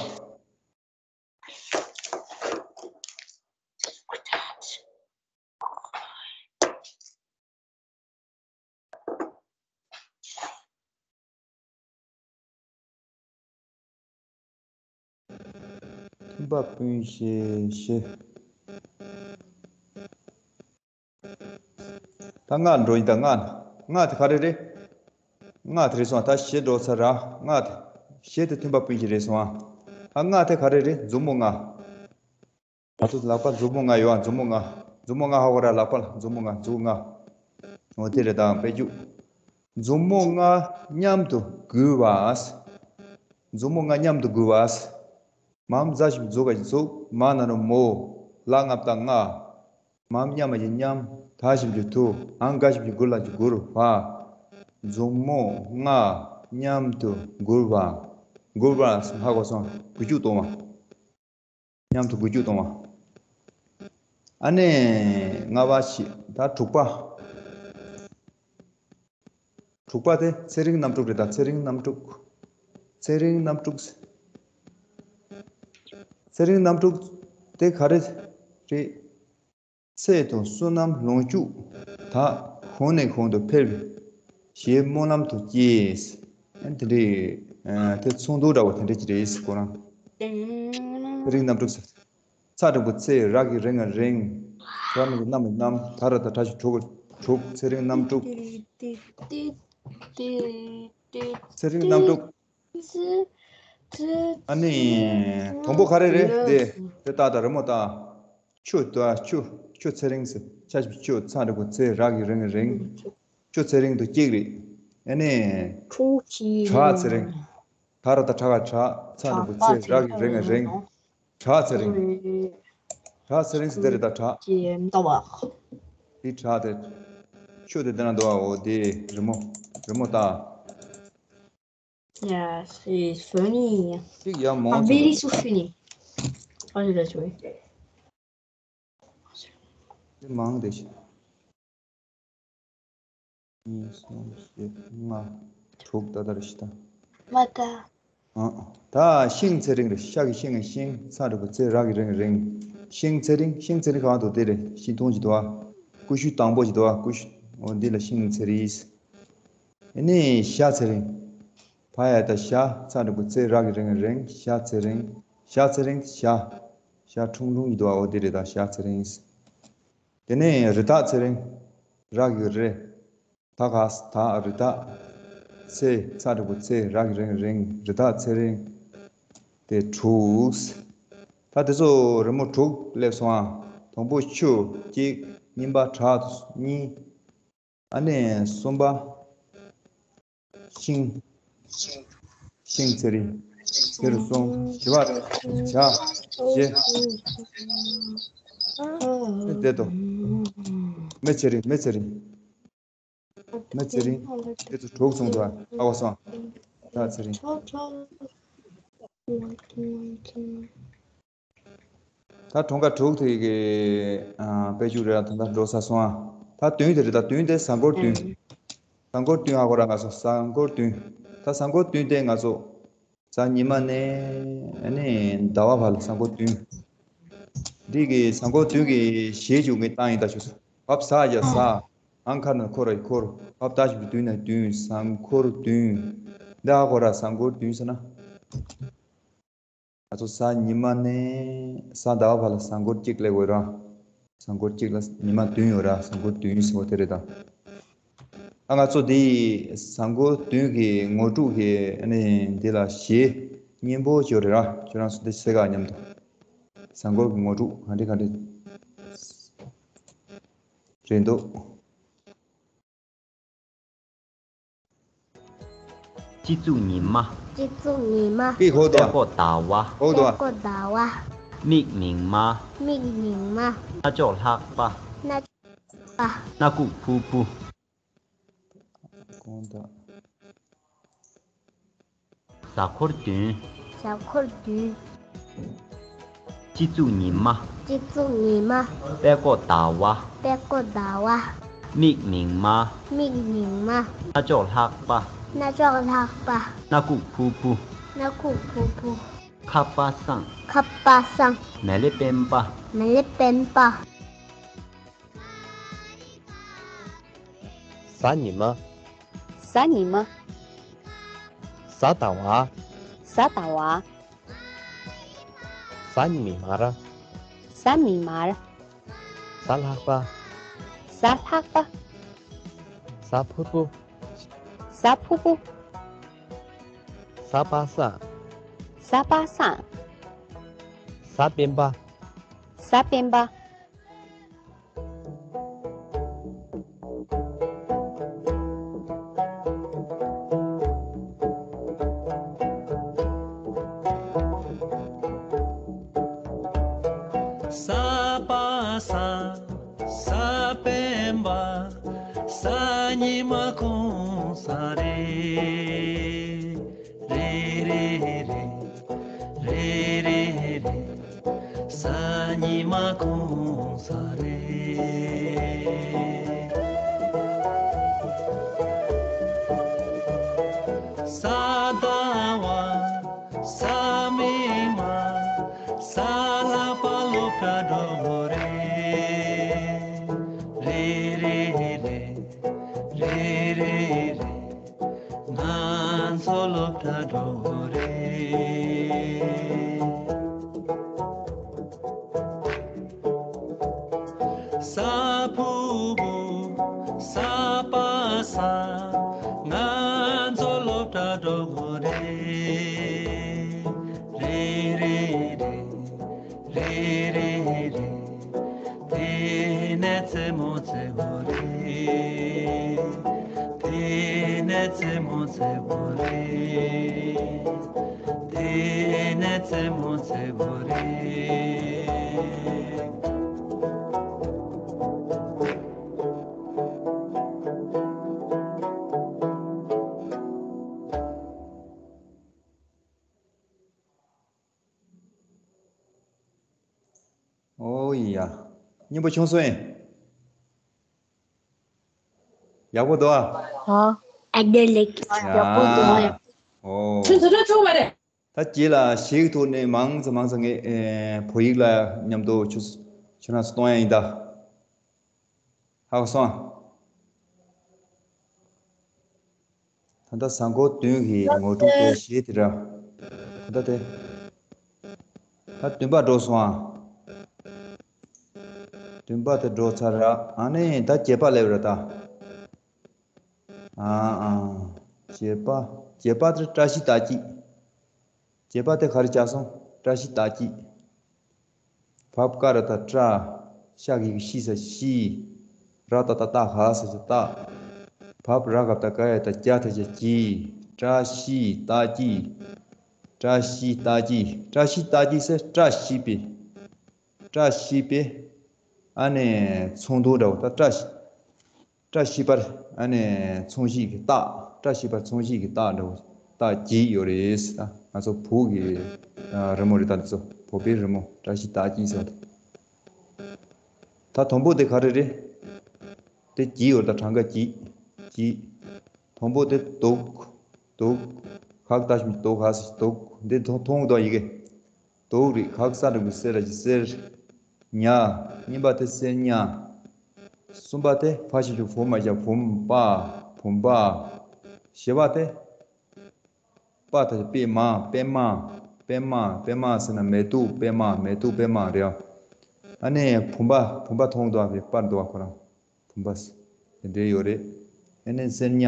མཐུན་པ་སྤུན་བཞི་བཞི། ད་ལྔ་འགྲོ་ཡིན། ད་ལྔ། ལྔ་དེ་ག་རེ་རེད། ལྔ་དེ་རེད་སོང་། ད་བཞི་འགྲོ་ཚར་ར། ལྔ་དེ། བཞི་དེ་མཐུན་པ་སྤུན་བཞི་རེད་སོང་ཨ། ད་ལྔ་དེ་ག་རེ་རེད། མཛུབ་མོ་ལྔ། ང་ཚོ་ལག་པ་མཛུབ་མོ་ལྔ་ཡོད་ཨ། མཛུབ་མོ་ལྔ། མཛུབ་མོ་ལྔ་ཧ་གོ་ར། ལག་པ་ལ་མཛུབ་མོ་ལྔ། མཛུབ་ལྔ། འོ་དེ་རེད། ད་དཔེ་རྒྱུགས། མཛུབ་མོ་ལྔ་མཉམ་དུ་འགུལ་བ། མཛུབ་མོ་ལྔ་མཉམ་དུ་འགུལ་བ། མ་འཛའ་ཞབས་ཀྱུ་མཛུ་ག་གི་མཛུ། མ་ན་རོ་མོ། ལ་ལྔ་བཏགས་ལྔ། མ་མཉམ་མ་གི་མཉམ། ད་ཞབས་ཀྱུ་དུ། འ་ག་ཞབས་ཀྱུ་གུ་ལ་གུ་གུ་རུ་བ། མཛུབ་མོ་ལྔ་མཉམ་དུ་འགུལ་བ། འགུལ་བ་ཧ་གོ་སོང་། འགུལ་སྐྱོད་གཏོང་བ། མཉམ་དུ་འགུལ་སྐྱོད་གཏོང་བ། ཨ་ནི་ལྔ་པ་ཞིག་ད་དྲུག་པ། དྲུག་པ་དེ་ཚེ་རིང་རྣམ་དྲུག་རེད། ད་ཚེ་རིང་རྣམ་དྲུག་ཚེ་རིང་རྣམ་དྲུག་ཚེ་རིང་རྣམ་དྲུག་དེ་ག་རེ་རེད། ཚེ་དང་བསོད་ནམས་ལོངས་སྤྱོད་དག་གོང་ནས་གོང་དུ་འཕེལ་བའི་ཞེས་སྨོན་ལམ་དུ་སྐྱེས། དེ་འདྲའི། ཨ། དེ་ཚོན་མདོག་འདྲ་བོ་དེ་འདྲ་ཅིག་རེད་ཁོ་རང་། ཚེ་རིང་རྣམ་དྲུག་ཚེ་འགྲེང་བུ་ཚེ། ར་གི་རི་ང་རིང་། ཚ་མི་གི་ན་མི་གནམ། ད་ར་བཏགས་དྲ་ཞབས་ཀྱུ་དྲུ་གུ་དྲུག་ཚེ་རིང་རྣམ་དྲུག་ཚེ་རིང་རྣམ་དྲུག་ཨ་ནི་དང་པོ་ག་རེ་རེད། དེ་དེ་ལྟ་ད་རི་མོ་ལྟ། ཆུ་ལྟ། ཆུ། ཆུ་ཚེ་རིང་ཟེར། ཆ་ཞབས་ཀྱུ་ཆུ། ཚ་འགྲེང་བུ་ཚེ། ར་གི་རི་ང་རིང་། ཆུ་ཚེ་རིང་དུ་སྐྱེས་རེད། ཨ་ནི་བྲག་ཚེ་རིང་། ད་ར་ད་དྲག་ག་དྲག་ཚ་འགྲེང་བུ་ཚེ། ར་གི་རེ་ང་རེང་། དྲག་ཚེ་རིང་། དྲག་ཚེ་རིང་ཟེར་དེ་རེད། ད་དྲག་འདི་དྲག་དེ་ཆུ་དེ་དེ་ན་འདུག་ཨ། འོ་དེ་རི་མོ། རི་མོ་ལྟ། Yeah, it's funny. ཅིག་ཡ་མོ། I'm very so funny. ཨ་ནི་ད་ཆོས། དེ་མང་དེ་ཤི། གཉིས་གསུམ་བཞི་ལྔ་དྲུག་ད་ལྟར་ཤི་ད། མ་ད། ཨ། ད་ཤིང་ཚེ་རིང་རེད། ཤ་གི་ཤིང་ངི་ཤིང་། ཚ་འགྲེང་བུ་ཚེ། ར་གི་རེ་ངི་རེང་། ཤིང་ཚེ་རིང་། ཤིང་ཚེ་རིང་གང་དུ་དེ་རེད། ཤིང་ཐུང་ཞིག་འདུག་ཨ། ཀུ་ཤུ་དང་པོ་ཞིག་འདུག་ཨ། ཀུ་ཤུ། འོ་འདི་ལ་ཤིང་ཚེ་རིང་། ཨ་ནི་ཤ་ཚེ་རིང་། ཕ་ཡ་ད་ཤ། ཚ་འགྲེང་བུ་ཚེ། ར་གི་རེ་ངི་རེང་། ཤ་ཚེ་རིང་། ཤ་ཚེ་རིང་ཤ། ཤ་ཁྲུང་ཁྲུང་ཞིག་འདུག་ཨ། འོ་འདི་རེད། ད་ཤ་ཚེ་རིང་། དེ་ནས་རི་དྭགས་ཚེ་རིང་། ར་གི་རེ། ད་ག་ས་ད། རི་དྭགས། ཚེ། ཚ་འགྲེང་བུ་ཚེ། ར་གི་རེ་ངི་རེང་། རི་དྭགས་ཚེ་རིང་། དེ་དྲུག་ད་དེ་ཚོ་རི་མོ་དྲུག་སླེབས་སོང་ཨ། དང་པོ་ཆུ་གཅིག་གཉིས་པ་བྲག་གཉིས། ཨ་ནི་གསུམ་པ། ཤིང་། ཤིང་ཚེ་རིང་། དེ་རུ་གསུམ། བཞི་པ། བྱ། བྱེ། དེ་དོ། མེ་ཚེ་རིང་། མེ་ཚེ་རིང་། མེ་ཚེ་རིང་། དེ་ཚོ་དྲུག་སོང་འདུག་ཨ། ཨ་བ་སོང་། ད་ཚེ་རིང་། ད་གྲངས་ཀ་དྲུག་དེ་གི་ཨ་དཔེ་བརྗོད་རེད། ད་ད་འགྲོ་ས་སོང་ཨ། ད་བདུན་དེ་རེད། ད་བདུན་དེ་གཟའ་འཁོར་བདུན། གཟའ་འཁོར་བདུན་ཧ་གོ་ར། ང་ཚོ་གཟའ་འཁོར་བདུན། ད་གཟའ་འཁོར་བདུན་དེ་ང་ཚོ་གཟའ་ཉི་མ་ནས་ཨ་ནི་ཟླ་བ་བར་ལ་གཟའ་འཁོར་བདུན། འདི་གི་གཟའ་འཁོར་བདུན་གི་ཞེས་བྱུང་གི་བཏང་ཡིན། ད་ཞུ་ས་བབ་ས་ཡ་ས། ཨང་ཁ་ན་འཁོར་ར་འཁོར། བབ་ད་ཞུ་བདུན་ན་བདུན། གཟའ་འཁོར་བདུན། འདི་ཧ་གོ་ར། གཟའ་འཁོར་བདུན་ཟེར་ན། ང་ཚོ་གཟའ་ཉི་མ་ནས་གཟའ་ཟླ་བ་བར་ལ་གཟའ་འཁོར་གཅིག་སླེབས་ཡོད་ར། གཟའ་འཁོར་གཅིག་ལ་ཉི་མ་བདུན་ཡོད་ར། གཟའ་འཁོར་བདུན་ཟེར་བ་དེ་རེད་ད། ཨ་ང་ཚོ་འདི་གཟའ་འཁོར་བདུན་གྱི་ངོ་སྤྲོད་ཀྱི་ཨ་ནི་འདི་ལ་གཞས་སྙན་པོ་ཅིག་ཡོད་རེད་ར། ཁྱོད་རང་ཚོ་འདི་གསན་ག་མཉམ་དུ། གཟའ་འཁོར་གྱི་ངོ་སྤྲོད་ག་འདྲ་ག་འདྲ་རེད་འདུག། སྤྱི་གཙུག་ཉི་མ། སྤྱི་གཙུག་ཉི་མ། པི་ཧོ་དོ། པད་ཀོ་ཟླ་བ། ཧོ་དོ། པད་ཀོ་ཟླ་བ། མིག་མིག་མ། མིག་མིག་མ། སྣ་ཅོག་ལྷགས་པ། སྣ་ཅོག་ལྷགས་པ། སྣ་ཁུག་ཕུར་བུ། གོང་དག། གཟའ་འཁོར་བདུན། གཟའ་འཁོར་བདུན། སྤྱི་གཙུག་ཉི་མ། སྤྱི་གཙུག་ཉི་མ། པད་ཀོ་ཟླ་བ། པད་ཀོ་ཟླ་བ། མིག་མིག་མ། མིག་མིག་མ། སྣ་ཅོག་ལྷགས་པ། སྣ་ཅོག་ལྷགས་པ། སྣ་ཁུག་ཕུར་བུ། སྣ་ཁུག་ཕུར་བུ། ཁ་པ་སངས། ཁ་པ་སངས། མེ་ལེ་སྤེན་པ། མེ་ལེ་སྤེན་པ། གཟའ་ཉི་མ། གཟའ་ཉི་མ། གཟའ་ཟླ་བ། གཟའ་ཟླ་བ། གཟའ་མིག་དམར། གཟའ་མིག་དམར། གཟའ་ལྷག་པ། གཟའ་ལྷག་པ། གཟའ་ཕུར་བུ། གཟའ་ཕུར་བུ། གཟའ་པ་སངས། གཟའ་པ་སངས། གཟའ་སྤེན་པ། གཟའ་སྤེན་པ། གཟའ་པ་སངས། གཟའ་སྤེན་པ། གཟའ་ཉི་མ་གུང་གཟའ་རེད། རེད་རེད་རེད། རེད་རེད་རེད། གཟའ་ཉི་མ་གུང་གཟའ་རེད། གཟའ་ཟླ་བ། གཟའ་མིག་དམར། གཟའ་ལྷག་པ་སློབ་གྲྭ་འགྲོ་དགོས་རེད། རེད་རེད་རེད། རེད་རེད་རེད། ང་ཚོ་སློབ་གྲྭ་འགྲོ་དགོས་རེད། གཟའ་ཕུར་བུ། གཟའ་པ་སངས། ང་ཚོ་སློབ་གྲྭ་འགྲོ་དགོས་རེད། རེད་རེད་རེད། རེད་རེད་རེད། དེ་ནས་རྩེད་མོ་རྩེ་དགོས་རེད། དེ་ནས་རྩེད་མོ་རྩེ་དགོས་ དེ་ནས་རྩེད་མོ་རྩེ་དགོས་རེད། ཨོ་ཡ། སྙིང་པོ་ཆུང་སོང་ཨེ། ཡག་པོ་འདུག་ཨ། ཨ་ནི་ལེགས། ཡག་པོ་འདུག་ཨ། ཨོ། ཁྱོད་ཚོ་ཆུང་བ་རེད། ད་རྗེས་ལ་ཞིག་ཐོག་ནས་མང་ཙམ་མང་ཙམ་ངས་ཨེ་བོད་ཡིག་ལ་མཉམ་དུ་ཆུ་ཆུ་ནང་སུ་གཏོང་ཡ་ཡིན་ད། ཧ་གོ་སོང་ཨ། ད་ལྟ་གཟའ་འཁོར་བདུན་གྱི་ངོ་སྤྲོད་དེ་བཞེས་དེ་ར། ད་ལྟ་དེ། ད་བདུན་པ་འགྲོ་སོང་ཨ། བདུན་པ་དེ་འགྲོ་ཚར་ར། ཨ་ནི་ད་བརྒྱད་པ་སླེབས་ར་ད། ཨ་ཨ། བརྒྱད་པ། བརྒྱད་པ་དེ་བཀྲ་ཤིས་རྟགས་གཅིག་བརྒྱད་པ་དེ་ག་རེ་བྱས་སོང་། བཀྲ་ཤིས་རྟགས་གཅིག་བ་བཀ་ར་བཏགས་བཀྲ། ཤ་གི་གུ་ཤི་ས་ཤིས། ར་བཏགས་རྟ་རྟགས་ག་ས་ཆ་རྟགས། བ་ར་ག་བཏགས་རྒ་ཡ་བཏགས་རྒྱ་ཐ་ཆ་རྒྱུ། བཀྲ་ཤིས་རྟགས་གཅིག་བཀྲ་ཤིས་རྟགས་གཅིག་བཀྲ་ཤིས་རྟགས་གཅིག་ཟེར་བཀྲ་ཤིས་པའི། བཀྲ་ཤིས་པའི། ཨ་ནི་ཚོང་དུ་འདྲ་བོ་ད་བཀྲ་ཤིས། བཀྲ་ཤིས་པར་ཨ་ནི་མཚུངས་གཞི་གི་རྟགས། བཀྲ་ཤིས་པར་མཚུངས་གཞི་གི་རྟགས་འདྲ་བོ་རྟགས་བརྒྱད་ཡོད་རེད། ད་ང་ཚོ་བོད་ཀྱི་ཨ་རི་མོ་རེད། ད་འདི་ཚོ་བོད་པའི་རི་མོ་བཀྲ་ཤིས་རྟགས་བརྒྱད་ཟེར་བ་དེ། ད་དང་པོ་དེ་ག་རེ་རེད། དེ་བརྒྱད་ཡོད་རེད། ད་གྲངས་ཀ་བརྒྱད། བརྒྱད། དང་པོ་དེ་དུག་དུག་ཧ་ག་བཏགས་ཞབས་ཀྱུ་དུ་ག་ས་དུག་འདི་མཐོང་མཐོང་གི་འདུག་ཡི་གེ་དུག་རེད། ག་གི་ས་འགྲེང་བུ་སེ་ར་བཞི་སེར། ཉ། གཉིས་པ་དེ་སེར་ཉ། གསུམ་པ་དེ་བ་ཞབས་ཀྱུ་བུ་མ་བཞག་བུམ་པ། བུམ་པ། བཞི་པ་དེ། པ་ཐ་ཆ་པད་མ། པད་མ། པད་མ། པད་མ་ཟེར་ན་མེ་ཏོག་པད་མ། མེ་ཏོག་པད་མ་རེད། ཨ་ནི་བུམ་པ། བུམ་པ་མཐོང་འདུག་པ། པར་འདུག་པ་ཁོ་རང་། བུམ་པ། དེ་འདྲའི་ཡོད་རེད། ཨ་ནི་སེར་ཉ།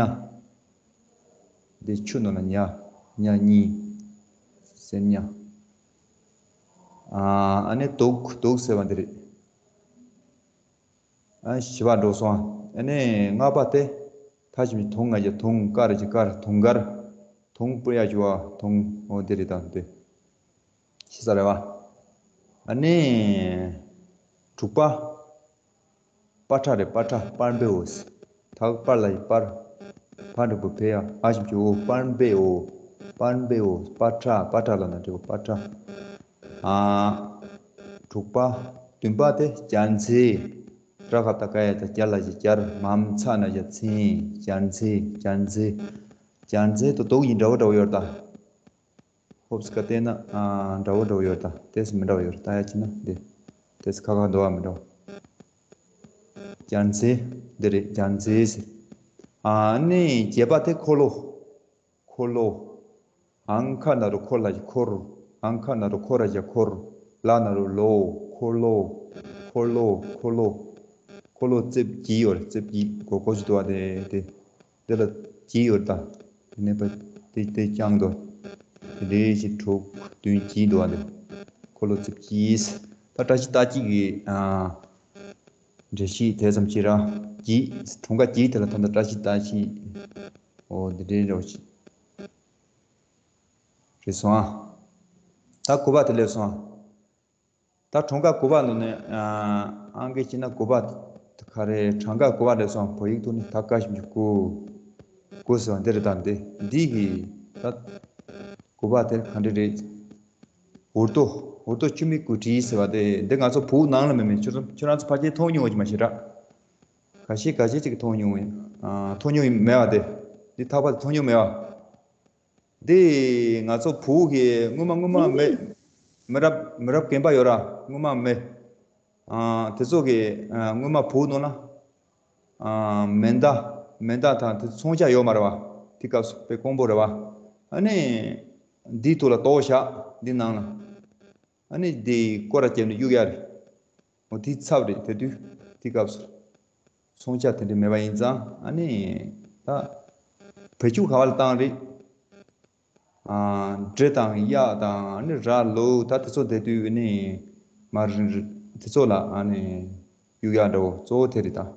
འདི་ཆུ་ནང་ལ་ཉ། ཉ་གཉིས། སེར་ཉ། ཨ་ནི་དུག་དུག་ཟེར་བ་འདི་རེད། ཨ་བཞི་པ་འགྲོ་སོང་། ཨ་ནི་ལྔ་པ་དེ། ཐ་ཞབས་ཀྱུ་དུང་ང་རྒྱལ་དུང་། ཀ་ར་གི་ཀར། དུང་དཀར། དུང་པོ་ཡ་ཞུ་བ་དུང་འོ་དེ་རེད། ད་འདི། ཤེས་ས་རེད་བ། ཨ་ནི། དྲུག་པ། པ་ཁྲ་རེད། པ་ཁྲ། པར་འབེའོ། ཐག་པར་ལ་ཡི་པར། ཕ་འགྲེང་བུ་ཕེ་ཡ་འ་ཞབས་ཀྱུ་འོ། པར་འབེའོ། པར་འབེའོ། པ་ཁྲ། པ་ཁྲ་ལ་ན་འགྲེང་བུ་པ་ཁྲ། ཨ། དྲུག་པ། བདུན་པ་དེ་རྒྱལ་མཚན། ར་ག་བཏགས་རྒ་ཡ་བཏགས་རྒྱ་ལ་ཞབས་ཀྱུ་རྒྱལ། མ་མཚ་ན་ཞབས་ཀྱུ་མཚན། རྒྱལ་མཚན། རྒྱལ་མཚན། རྒྱལ་མཚན་དང་དུག་གཉིས་འདྲ་བོ་འདྲ་བོ་ཡོད་ད། ཧོབ་སི་ཀ་བལྟས་ན་ཨ་འདྲ་བོ་འདྲ་བོ་ཡོད་ད། དེ་སུ་མི་འདྲ་བོ་ཡོད་ད། ཡ་ཅི་ན་འདི། དེ་སུ་ཁ་ཁ་འདུག་པ་མི་འདྲ་བོ། རྒྱལ་མཚན། འདི་རེད། རྒྱལ་མཚན་ཟེར། ཨ་ནི་བརྒྱད་པ་དེ་འཁོར་ལོ། འཁོར་ལོ། འང་ཁ་ན་རོ་འཁོར་ལ་ཞབས་ཀྱུ་འཁོར། འང་ཁ་ན་རོ་ཁོ་ར་ཞབས་ཀྱུ་འཁོར། ལ་ན་རོ་ལོ། འཁོར་ལོ། འཁོར་ལོ། འཁོར་ལོ། འཁོར་ལོ་རྩིབས་བརྒྱད་ཡོད་རེད། རྩིབས་བརྒྱད། སྒོར་སྒོར་ཞིག་འདུག་པ་དེ་དེ། དེ་ལ་བརྒྱད་ཡོད་རེད་ད། དེ་ནས་པ་དེ་དེ་རྐྱང་འདུག་དེ་འདྲའི་ཞིག་དྲུག་བདུན་བརྒྱད་འདུག་པ་དེ། འཁོར་ལོ་རྩིབས་བརྒྱད། ད་བཀྲ་ཤིས་རྟགས་གཅིག་གི་ཨ་འགྲེལ་བཤད་དེ་ཙམ་ཅིག་ར། བརྒྱད། གྲངས་ཀ་བརྒྱད་དེ་ལ་ད་ལྟ་བཀྲ་ཤིས་རྟགས་གཅིག་འོ་དེ་འདྲའི་འདྲ་བོ་ཞིག་རེད་སོང་ཨ། ད་དགུ་པ་དེ་སླེབས་སོང་ཨ། ད་གྲངས་ཀ་དགུ་པ་འདུག་ནས། ཨང་ཀི་བྱས་ན་དགུ་པ། ག་རེ། གྲངས་ཀ་དགུ་པ་རེད་སོང་། བོད་ཡིག་ཐོག་ནས་ད་ཀ་ཞབས་ཀྱུ་དགུ། དགུ་ཟེར་བ་འདི་རེད་ད། འདི་འདི་གི་ད་དགུ་པ་དེ་ག་འདྲ་རེད། འུར་རྡོ། འུར་རྡོ་ཆུ་མིག་དགུ་བྲིས་ཟེར་བ་དེ། འདི་ང་ཚོ་བོད་ནང་ལ་མེད་མེད། ཁྱོད་ཁྱོད་རང་ཚོ་ཕལ་ཆེར་མཐོང་མྱོང་བ་ཅིག་མ་ཤེས་ར། ཁ་ཤས་ཁ་ཤས་ཅིག་མཐོང་མྱོང་བ། ཨ། མཐོང་མྱོང་མེད་པ་དེ། འདི་ཐག་པ་དེ་མཐོང་མྱོང་མེད་པ། འདི་ང་ཚོ་བོད་ཀྱི་སྔོན་མ་སྔོན་མ་མི་མི་རབས་མི་རབས་རྒན་པ་ཡོད་ར། སྔོན་མ་མི། ཨ། དེ་ཚོ་གི། ཨ། སྔོན་མ་བོད་ནང་ལ། ཨ། མེ་མདའ། མེ་མདའ་དང་དེ་མཚོན་ཆ་ཡོད་མ་རེད་བ། དེ་སྐབས་སུ་དཔེ་དཀོན་པོ་རེད་བ། ཨ་ནི། འདིའི་ཐོག་ལ་ལྟོ་བཞག་འདི་ནང་ལ། ཨ་ནི་འདི་སྐོར་ར་བརྒྱབ་ནས་གཡུག་ཡ་རེད། འོ་དེའི་ཚབ་རེད། དེ་དུས་དེ་སྐབས་སུ། མཚོན་ཆ་དེ་འདྲ་མེད་པ་ཡིན་ཙང་། ཨ་ནི་ད་བེད་སྤྱོད་ག་བ་ལ་བཏང་རེད། ཨ། འབྲི་དང་གཡག་དང་། ཨ་ནི་ར་ལུག་ད་དེ་ཚོ་བསྡད་དུས་ནི་མར་རི་རི་དེ་ཚོ་ལ་ཨ་ནི་གཡུག་ཡག་འདྲ་བོ་གཙོ་བོ་དེ་རེད་ད།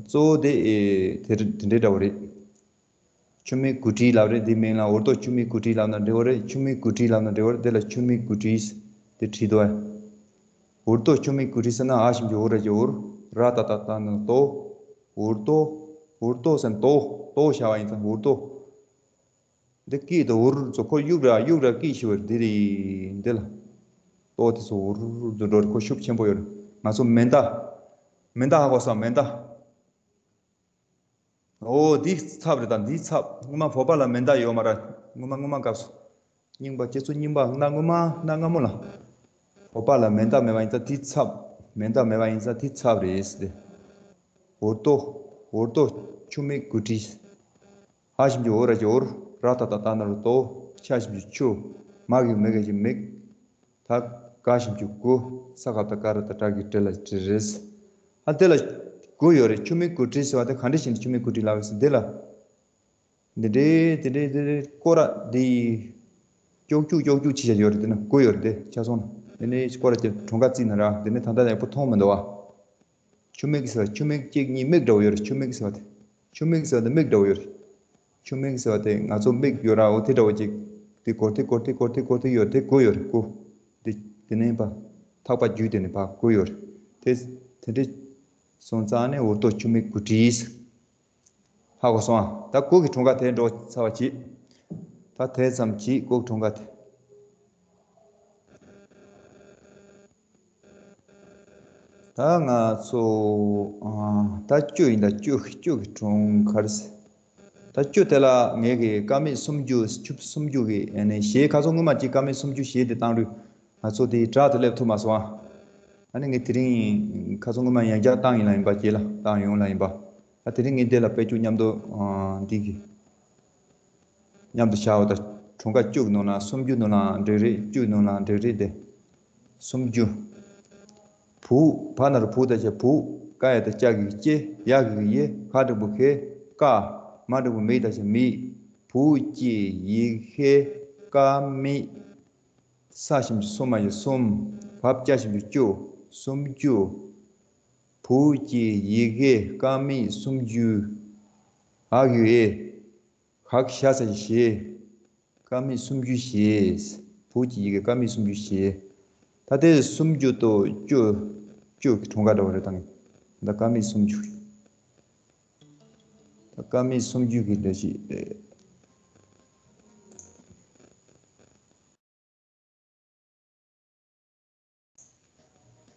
གཙོ་བོ་དེ་ཨེ་དེ་རེད། དེ་འདྲའི་འདྲ་བོ་རེད། ཆུ་མིག་གུ་ཊི་ལབ་རེད། འདི་མིང་ལ་འུར་རྡོ་ཆུ་མིག་གུ་ཊི་ལབ་ན་འགྲིག་པ་རེད། ཆུ་མིག་གུ་ཊི་ལབ་ན་འགྲིག་པ་རེད། འདི་ལ་ཆུ་མིག་གུ་ཊི་དེ་བྲིས་འདུག་ཨ། འུར་རྡོ་ཆུ་མིག་གུ་ཊི་ཟེར་ན་འ་ཞབས་ཀྱུ་འུ་ར་ཞབས་ཀྱུ་འུར། ར་ཏ་བཏགས་རྟ་ན་རྡོ། འུར་རྡོ། འུར་རྡོ་ཟེར་ན་རྡོ། རྡོ་བྱ་བ་ཡིན་ཙང་འུར་རྡོ། འདི་ཀི་དང་འུར་ཚོ་ཁོ་གཡུག་ར་གཡུག་ར་ཀི་ཞུ་བར་འདི་རེད། འདི་ལ་ལྟོ་དེ་ཚོ་འུར་འུར་འགྲོ་རེད། ཁོ་ཤུགས་ཆེན་པོ་ཡོད་རེད། ང་ཚོ་མེ་མདའ། མེ་མདའ་ཧ་གོ་སོང་། མེ་མདའ། ཨོ་འདི་ཚབ་རེད། ད་འདི་ཚབ། སྔོན་མ་བོད་པ་ལ་མེ་མདའ་ཡོད་མ་རེད། སྔོན་མ་སྔོན་མ་སྐབས་སུ། རྙིང་པ་ཁྱེད་ཚོ་རྙིང་པ་གནའ་སྔོན་མ་གནའ་སྔ་མོ་ལ། བོད་པ་ལ་མེ་མདའ་མེད་པ་ཡིན་ཙང་འདི་ཚབ། མེ་མདའ་མེད་པ་ཡིན་ཙང་འདི་ཚབ་རེད་ཟེར་ཏེ། འུར་རྡོ། འུར་རྡོ་ཆུ་མིག་གུ་ཊི། འ་ཞབས་ཀྱུ་འུ་ར་ཞབས་ཀྱུ་འུར། ར་ཏ་བཏགས་རྟ་ན་རོ་རྡོ། ཆ་ཞབས་ཀྱུ་ཆུ། མ་གི་མི་ག་གི་མིག་ད་ག་ཞབས་ཀྱུ་གུ། ས་ག་བཏགས་སྐ་ར་བཏགས་སྐྲ་གི་སྐྲ་ལ་སྐྲི་རེད། ཨ་དེ་ལ་གུ་ཡོད་རེད། ཆུ་མིག་གུ་ཊི་ཟེར་བ་དེ་ག་འདྲ་ཞིག་ནས་ཆུ་མིག་གུ་ཊི་ལབ་ཟེར། འདི་ལ། འདི་འདྲའི་འདི་འདྲའི་འདི་འདྲའི་སྐོར་ར་འདི། ཀྱོག་ཀྱུག་ཀྱོག་ཀྱུག་ཅི་བྱ་ཡོད་རེད། དེ་ན་གུ་ཡོད་རེད། དེ་ཆ་སོང་ན་དེ་ནས་སྐོར་ར་ཀྱི་གྲངས་ཀ་བརྩིས་ན་ར། དེ་ནས་ད་ལྟ་ཡག་པོ་མཐོང་མི་འདུག་བ། ཆུ་མིག་ཟེར་བ་ཆུ་མིག་གཅིག་གཉིས་མིག་འདྲ་བོ་ཡོད་རེད། ཆུ་མིག་ཟེར་བ་དེ། ཆུ་མིག་ཟེར་བ་དེ་མིག་འདྲ་བོ་ཡོད་རེད། ཆུ་མིག་ཟེར་བ་དེ་ང་ཚོ་མིག་ཡོད་ར། འོ་དེ་འདྲ་བོ་ཅིག་དེ་སྐོར་དེ་སྐོར་དེ་སྐོར་དེ་སྐོར་དེ་ཡོད་རེད། དེ་གུ་ཡོད་རེད། གུ། དེ་དེ་ནས་ཕར་ཐག་པ་བརྒྱུད་དེ་ནས་ཕར་གུ་ཡོད་རེད། དེ་དེ་འདྲ་སོང་ཙང་ནས་འུར་རྡོ་ཆུ་མིག་གུ་ཊི། ཧ་གོ་སོང་ཨ། ད་གུ་གི་གྲངས་ཀ་དེ་འགྲོ་ཚར་བ་བྱེད། ད་དེ་ཙམ་གྱིས་གུ་གི་གྲངས་ཀ་དེ། ད་ང་ཚོ་ཨ་ད་བཅུ་ཡིན། ད་བཅུ་བཅུ་གི་གྲངས་ཀ་རེད། ད་བཅུ་དེ་ལ་ངས་ཀྱི་ཀ་མད་སུམ་ཅུ་ཆུ་སུམ་ཅུ་གི་ཨ་ནི་གཞས། ཁ་སང་སྔོན་མ་གཅིག་ཀ་མད་སུམ་ཅུ་གཞས་དེ་བཏང་དུས། ང་ཚོ་དེའི་དྲག་ཏུ་སླེབས་ཐུབ་མ་སོང་ཨ། ཨ་ནི་ངས་དེ་རིང་ཁ་སང་སྔོན་མ་ཡང་བསྐྱར་བཏང་ཡིན་ལ་ཡིན་པ། རྗེས་ལ་བཏང་ཡོང་ལ་ཡིན་པ། ཨ་དེ་རིང་ངས་འདི་ལ་དཔེ་བཅུ་མཉམ་དུ་ཨ་འདི་གི་མཉམ་དུ་བྱའོ། ད་གྲངས་ཀ་བཅུ་གི་ནང་ན་སུམ་ཅུ་ནང་ན་འགྲིག་རེད། བཅུ་ནང་ན་འགྲིག་རེད་དེ། སུམ་ཅུ། བུ། བ་ན་རོ་བུ་ད་བྱ་བུ། ཀ་ཡ་ད་ལྕགས་ཀྱི་ཀྱེ། ཡ་གི་གི་ཡེ། ག་འགྲེང་བུ་གེ། ཀ། མ་འགྲེང་བུ་མི་ད་བྱ་མི། བུ་གཅིག་ཡི་གེ་ཀ་མི། ས་ཞབས་ཀྱུ་སུ་མ་ཡ་སུམ། བ་བཅུ་ཞབས་ཀྱུ་བཅུ། སུམ་ཅུ། བུ་གཅིག་ཡི་གེ་ཀ་མི་སུམ་ཅུ། འ་གི་གུ་འེ། ག་གི་གུ་ཞ་ས་གཞས། ཀ་མི་སུམ་ཅུ་གཞས། བུ་གཅིག་ཡི་གེ་ཀ་མི་སུམ་ཅུ་གཞས། ད་དེ་སུམ་ཅུ་དང་བཅུ། བཅུ་གི་གྲངས་ཀ་འདྲ་བོ་རེད། ད་ངས་ད་ཀ་མི་སུམ་ཅུ། ད་ཀ་མི་སུམ་ཅུ་གི་འདྲ་ཞིག་རེད།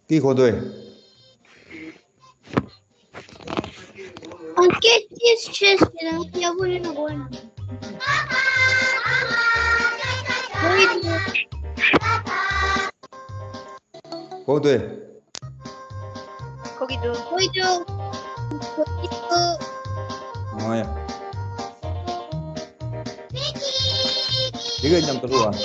ཀི་གོ་དོ། ཨ་ཀེ་ཅིས་ཆེས་ཀྱི་རང་སྐྱ་བོ་ཡིན་ནོ་གོ་ཡིན་ནོ། གོ་ཡིན་ནོ། གོ་དོ། གོ་གི་འདུག་གོ་གི་འདུག་གོ་གི་འདུག་ཨ་ཡ། དེ་ག་མཉམ་དུ་ལྷུ་བ།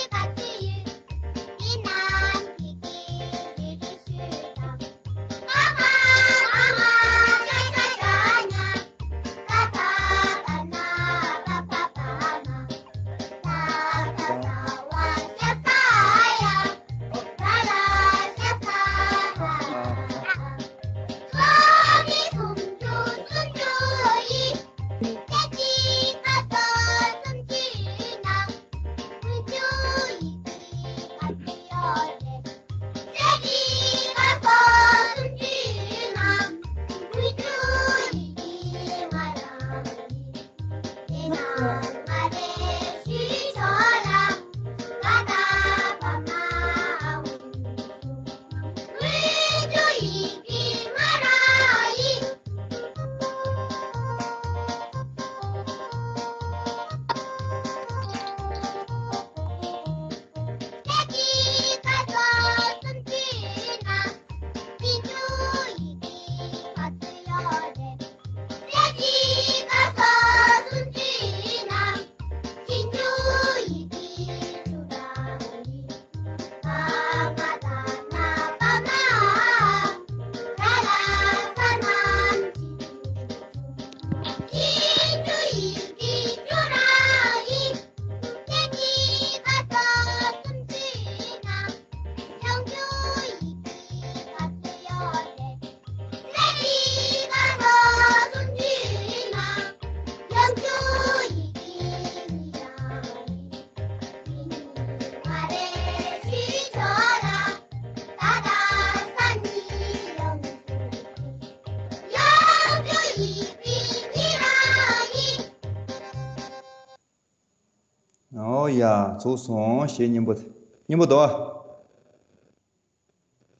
ཨོ་ཡ། ཚུགས་སོང་། ཞེ་སྙན་པོ། སྙན་པོ་འདུག་ཨ།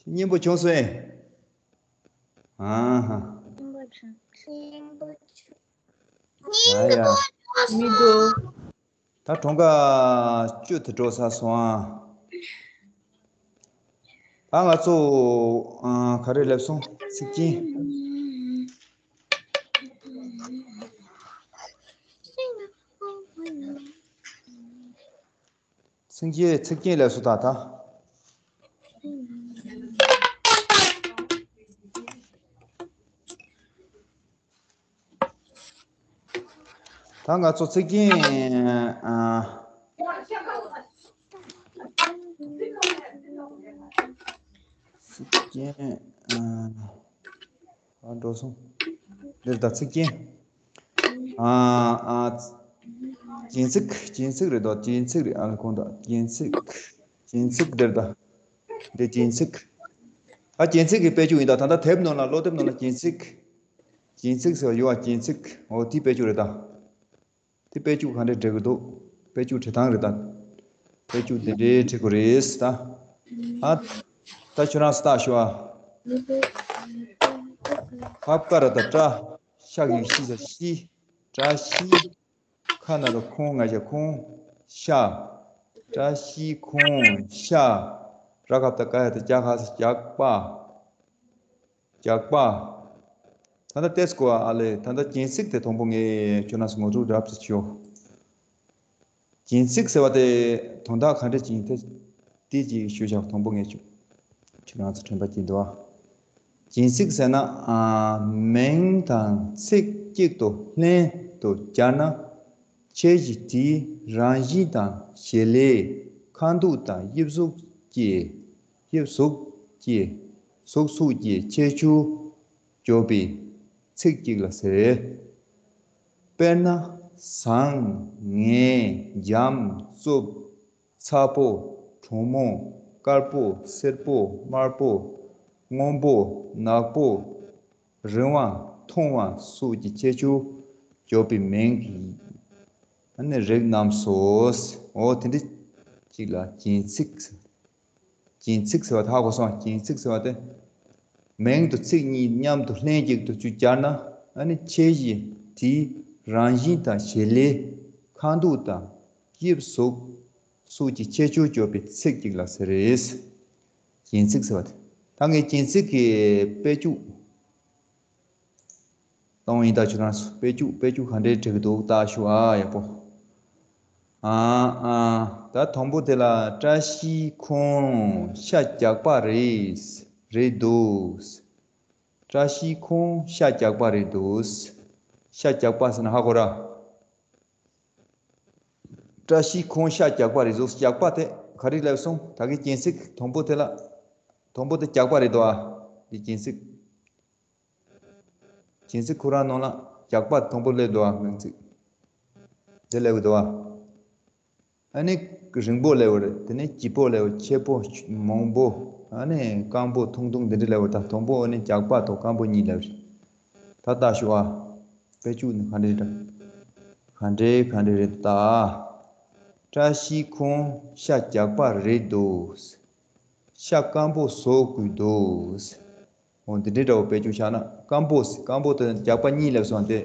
སྙན་པོ་བྱུང་སོང་ཨེ། ཨ་ཧ། ཨ་ཡ། མི་འདུག་ད་གྲངས་ཀ་བཅུ་དེ་འགྲོ་ཚར་སོང་ཨ། ད་ང་ཚོ་ཨ་ག་རེ་སླེབས་སོང་། ཚིག་རྒྱན། ཚིག་རྒྱན། ཚིག་རྒྱན་སླེབས་སོང་ད་ད། ད་ང་ཚོ་ཚིག་རྒྱན། ཨ། ཚིག་རྒྱན། ཨ། ཨ་འགྲོ་སོང་། འདིར་ད་ཚིག་རྒྱན། ཨ། ཨ། རྒྱན་ཚིག་རྒྱན་ཚིག་རེད་དོ། རྒྱན་ཚིག་རེད་ཨ་ལ་ཁོང་ད། རྒྱན་ཚིག་རྒྱན་ཚིག་འདིར་ད། འདི་རྒྱན་ཚིག་ཨ། རྒྱན་ཚིག་གི་དཔེ་བཅུ་ཡིན་ད། ད་ལྟ་དེབ་ནང་ལ། སློབ་དེབ་ནང་ལ་རྒྱན་ཚིག་རྒྱན་ཚིག་ཟེར་བ་ཡོད་ཨ། རྒྱན་ཚིག་ཨོ་དེ་དཔེ་བཅུ་རེད་ད། དེ་དཔེ་བཅུ་ག་འདྲས་འབྲི་གི་འདུག་དཔེ་བཅུ་འབྲི་སྟངས་རེད་ད། དཔེ་བཅུ་དེ་འདྲས་འབྲི་དགོས་རེད་ད། ཨ། ད་ཁྱོད་རང་ཚོ་ལྟ་ཞུ་ཨ། ཕ་བཀ་ར་བཏགས་བཀྲ། ཤ་གི་ཤི་ས་ཤིས། བཀྲ་ཤིས། ཁ་ན་རོ་ཁོང་། ང་ཞ་ཁོང་། ཤ། བཀྲ་ཤིས་ཁོང་ཤ། ར་ག་བཏགས་རྐ་ཡ་བཏགས་རྐྱ། ག་ས་རྒྱགས་པ། རྒྱགས་པ། ད་ལྟ་ཏེས་གོ་ཨ་ལེ། ད་ལྟ་རྒྱན་ཚིག་དེ་དང་པོ་ངས་ཁྱོད་རང་ཚོ་ངོ་སྤྲོད་རབ་ཏུ་ཞུ། རྒྱན་ཚིག་ཟེར་བ་དེ་དོན་དག་ག་འདྲ་ཅིག་ཡིན་དེ། དེ་ཅིག་ཞུ་བཞག་དང་པོ་ངས་ཁྱོད་ཁྱོད་རང་ཚོ་དྲན་པ་སྐྱིད་འདུག་ཨ། རྒྱན་ཚིག་ཟེར་ན། ཨ། མིང་དང་ཚིག་གཅིག་ཏུ་ལྷན་དུ་སྦྱར་ན། ཁྱད་གཞི་དེའི་རང་བཞིན་དང་བྱེད་ལས། ཁ་མདོག་དང་དབྱིབས་གཟུགས་ཀྱི། དབྱིབས་གཟུགས་ཀྱི། གཟུགས་གཟུགས་ཀྱི་ཁྱད་ཆོས་བརྗོད་པའི་ཚིག་ཅིག་ལ་ཟེར། དཔེར་ན། བཟང་། ངན། འཇམ། རྩུབ། ཚ་པོ། གྲང་མོ། དཀར་པོ། སེར་པོ། དམར་པོ། སྔོན་པོ། ནག་པོ། རིང་བ། ཐུང་བ་སོགས་ཀྱི་ཁྱད་ཆོས་བརྗོད་པའི་མིང་གི་ཨ་ནི་རིགས་རྣམས་སོ། འོ་དེ་འདྲ་ཅིག་ལ་རྒྱན་ཚིག་ཟེར། རྒྱན་ཚིག་ཟེར་བ་དེ་ཧ་གོ་སོང་། རྒྱན་ཚིག་ཟེར་བ་དེ། མིང་དང་ཚིག་གཉིས་མཉམ་དུ་ལྷན་ཅིག་ཏུ་ཚུར་སྦྱར་ན། ཨ་ནི་ཁྱད་གཞི་དེའི་རང་བཞིན་དང་བྱེད་ལས། ཁ་མདོག་དང་དབྱིབས་གཟུགས་སོགས་ཀྱི་ཁྱད་ཆོས་བརྗོད་པའི་ཚིག་ཅིག་ལ་ཟེར་རེད། རྒྱན་ཚིག་ཟེར་བ་དེ། ད་ངས་རྒྱན་ཚིག་གི་དཔེ་བཅུ་གཏོང་ཡིན། ད་ཁྱོད་རང་ཚོ་དཔེ་བཅུ། དཔེ་བཅུ་ག་འདྲས་བྲིས་ཀྱི་འདུག་ལྟ་ཞུ་ཨ། ཡག་པོ། ཨ་ཨ། ད་དང་པོ་དེ་ལ། བཀྲ་ཤིས་ཁོང་ཤ་རྒྱགས་པ་རེད། རེད་འདུག་བཀྲ་ཤིས་ཁོང་ཤ་རྒྱགས་པ་རེད་འདུག་ཤ་རྒྱགས་པ་ཟེར་ན་ཧ་གོ་ར། བཀྲ་ཤིས་ཁོང་ཤ་རྒྱགས་པ་རེད་འདུག་རྒྱགས་པ་དེ་ག་རེ་སླེབས་སོང་། ད་གིན་རྒྱན་ཚིག་དང་པོ་དེ་ལ། དང་པོ་དེ་རྒྱགས་པ་རེད་འདུག་ཨ། འདི་རྒྱན་ཚིག་རྒྱན་ཚིག་ཁོ་རང་ནང་ལ་རྒྱགས་པ་དང་པོ་སླེབས་འདུག་ཨ། མིང་ཚིག་འདི་སླེབས་འདུག་ཨ། ཨ་ནི་རིང་པོ་སླེབས་པ་རེད། དེ་ནས་སྐྱིད་པོ་སླེབས་པ། ཆེ་པོ། མང་པོ། ཨ་ནི་སྐམ་པོ། ཐུང་ཐུང་། འདི་འདྲ་སླེབས་པ་རེད། ད་དང་པོ་ཨ་ནི་རྒྱགས་པ་དང་སྐམ་པོ་གཉིས་སླེབས་པ་རེད། ད་ལྟ་ཞུ་ཨ། དཔེ་བཅུ་ནི་ག་འདྲ་རེད། ག་འདྲ་ག་འདྲ་རེད་ད། བཀྲ་ཤིས་ཁོང་ཤ་རྒྱགས་པ་རེད་འདུག་ཤ་སྐམ་པོ་བཟོ་དགོས་འདུག་འོ་འདི་འདྲའི་འདྲ་བོ་དཔེ་བཅུ་བཞག་ན། སྐམ་པོ། སྐམ་པོ་དེ་རྒྱགས་པ་གཉིས་སླེབས་སོང་སྟེ།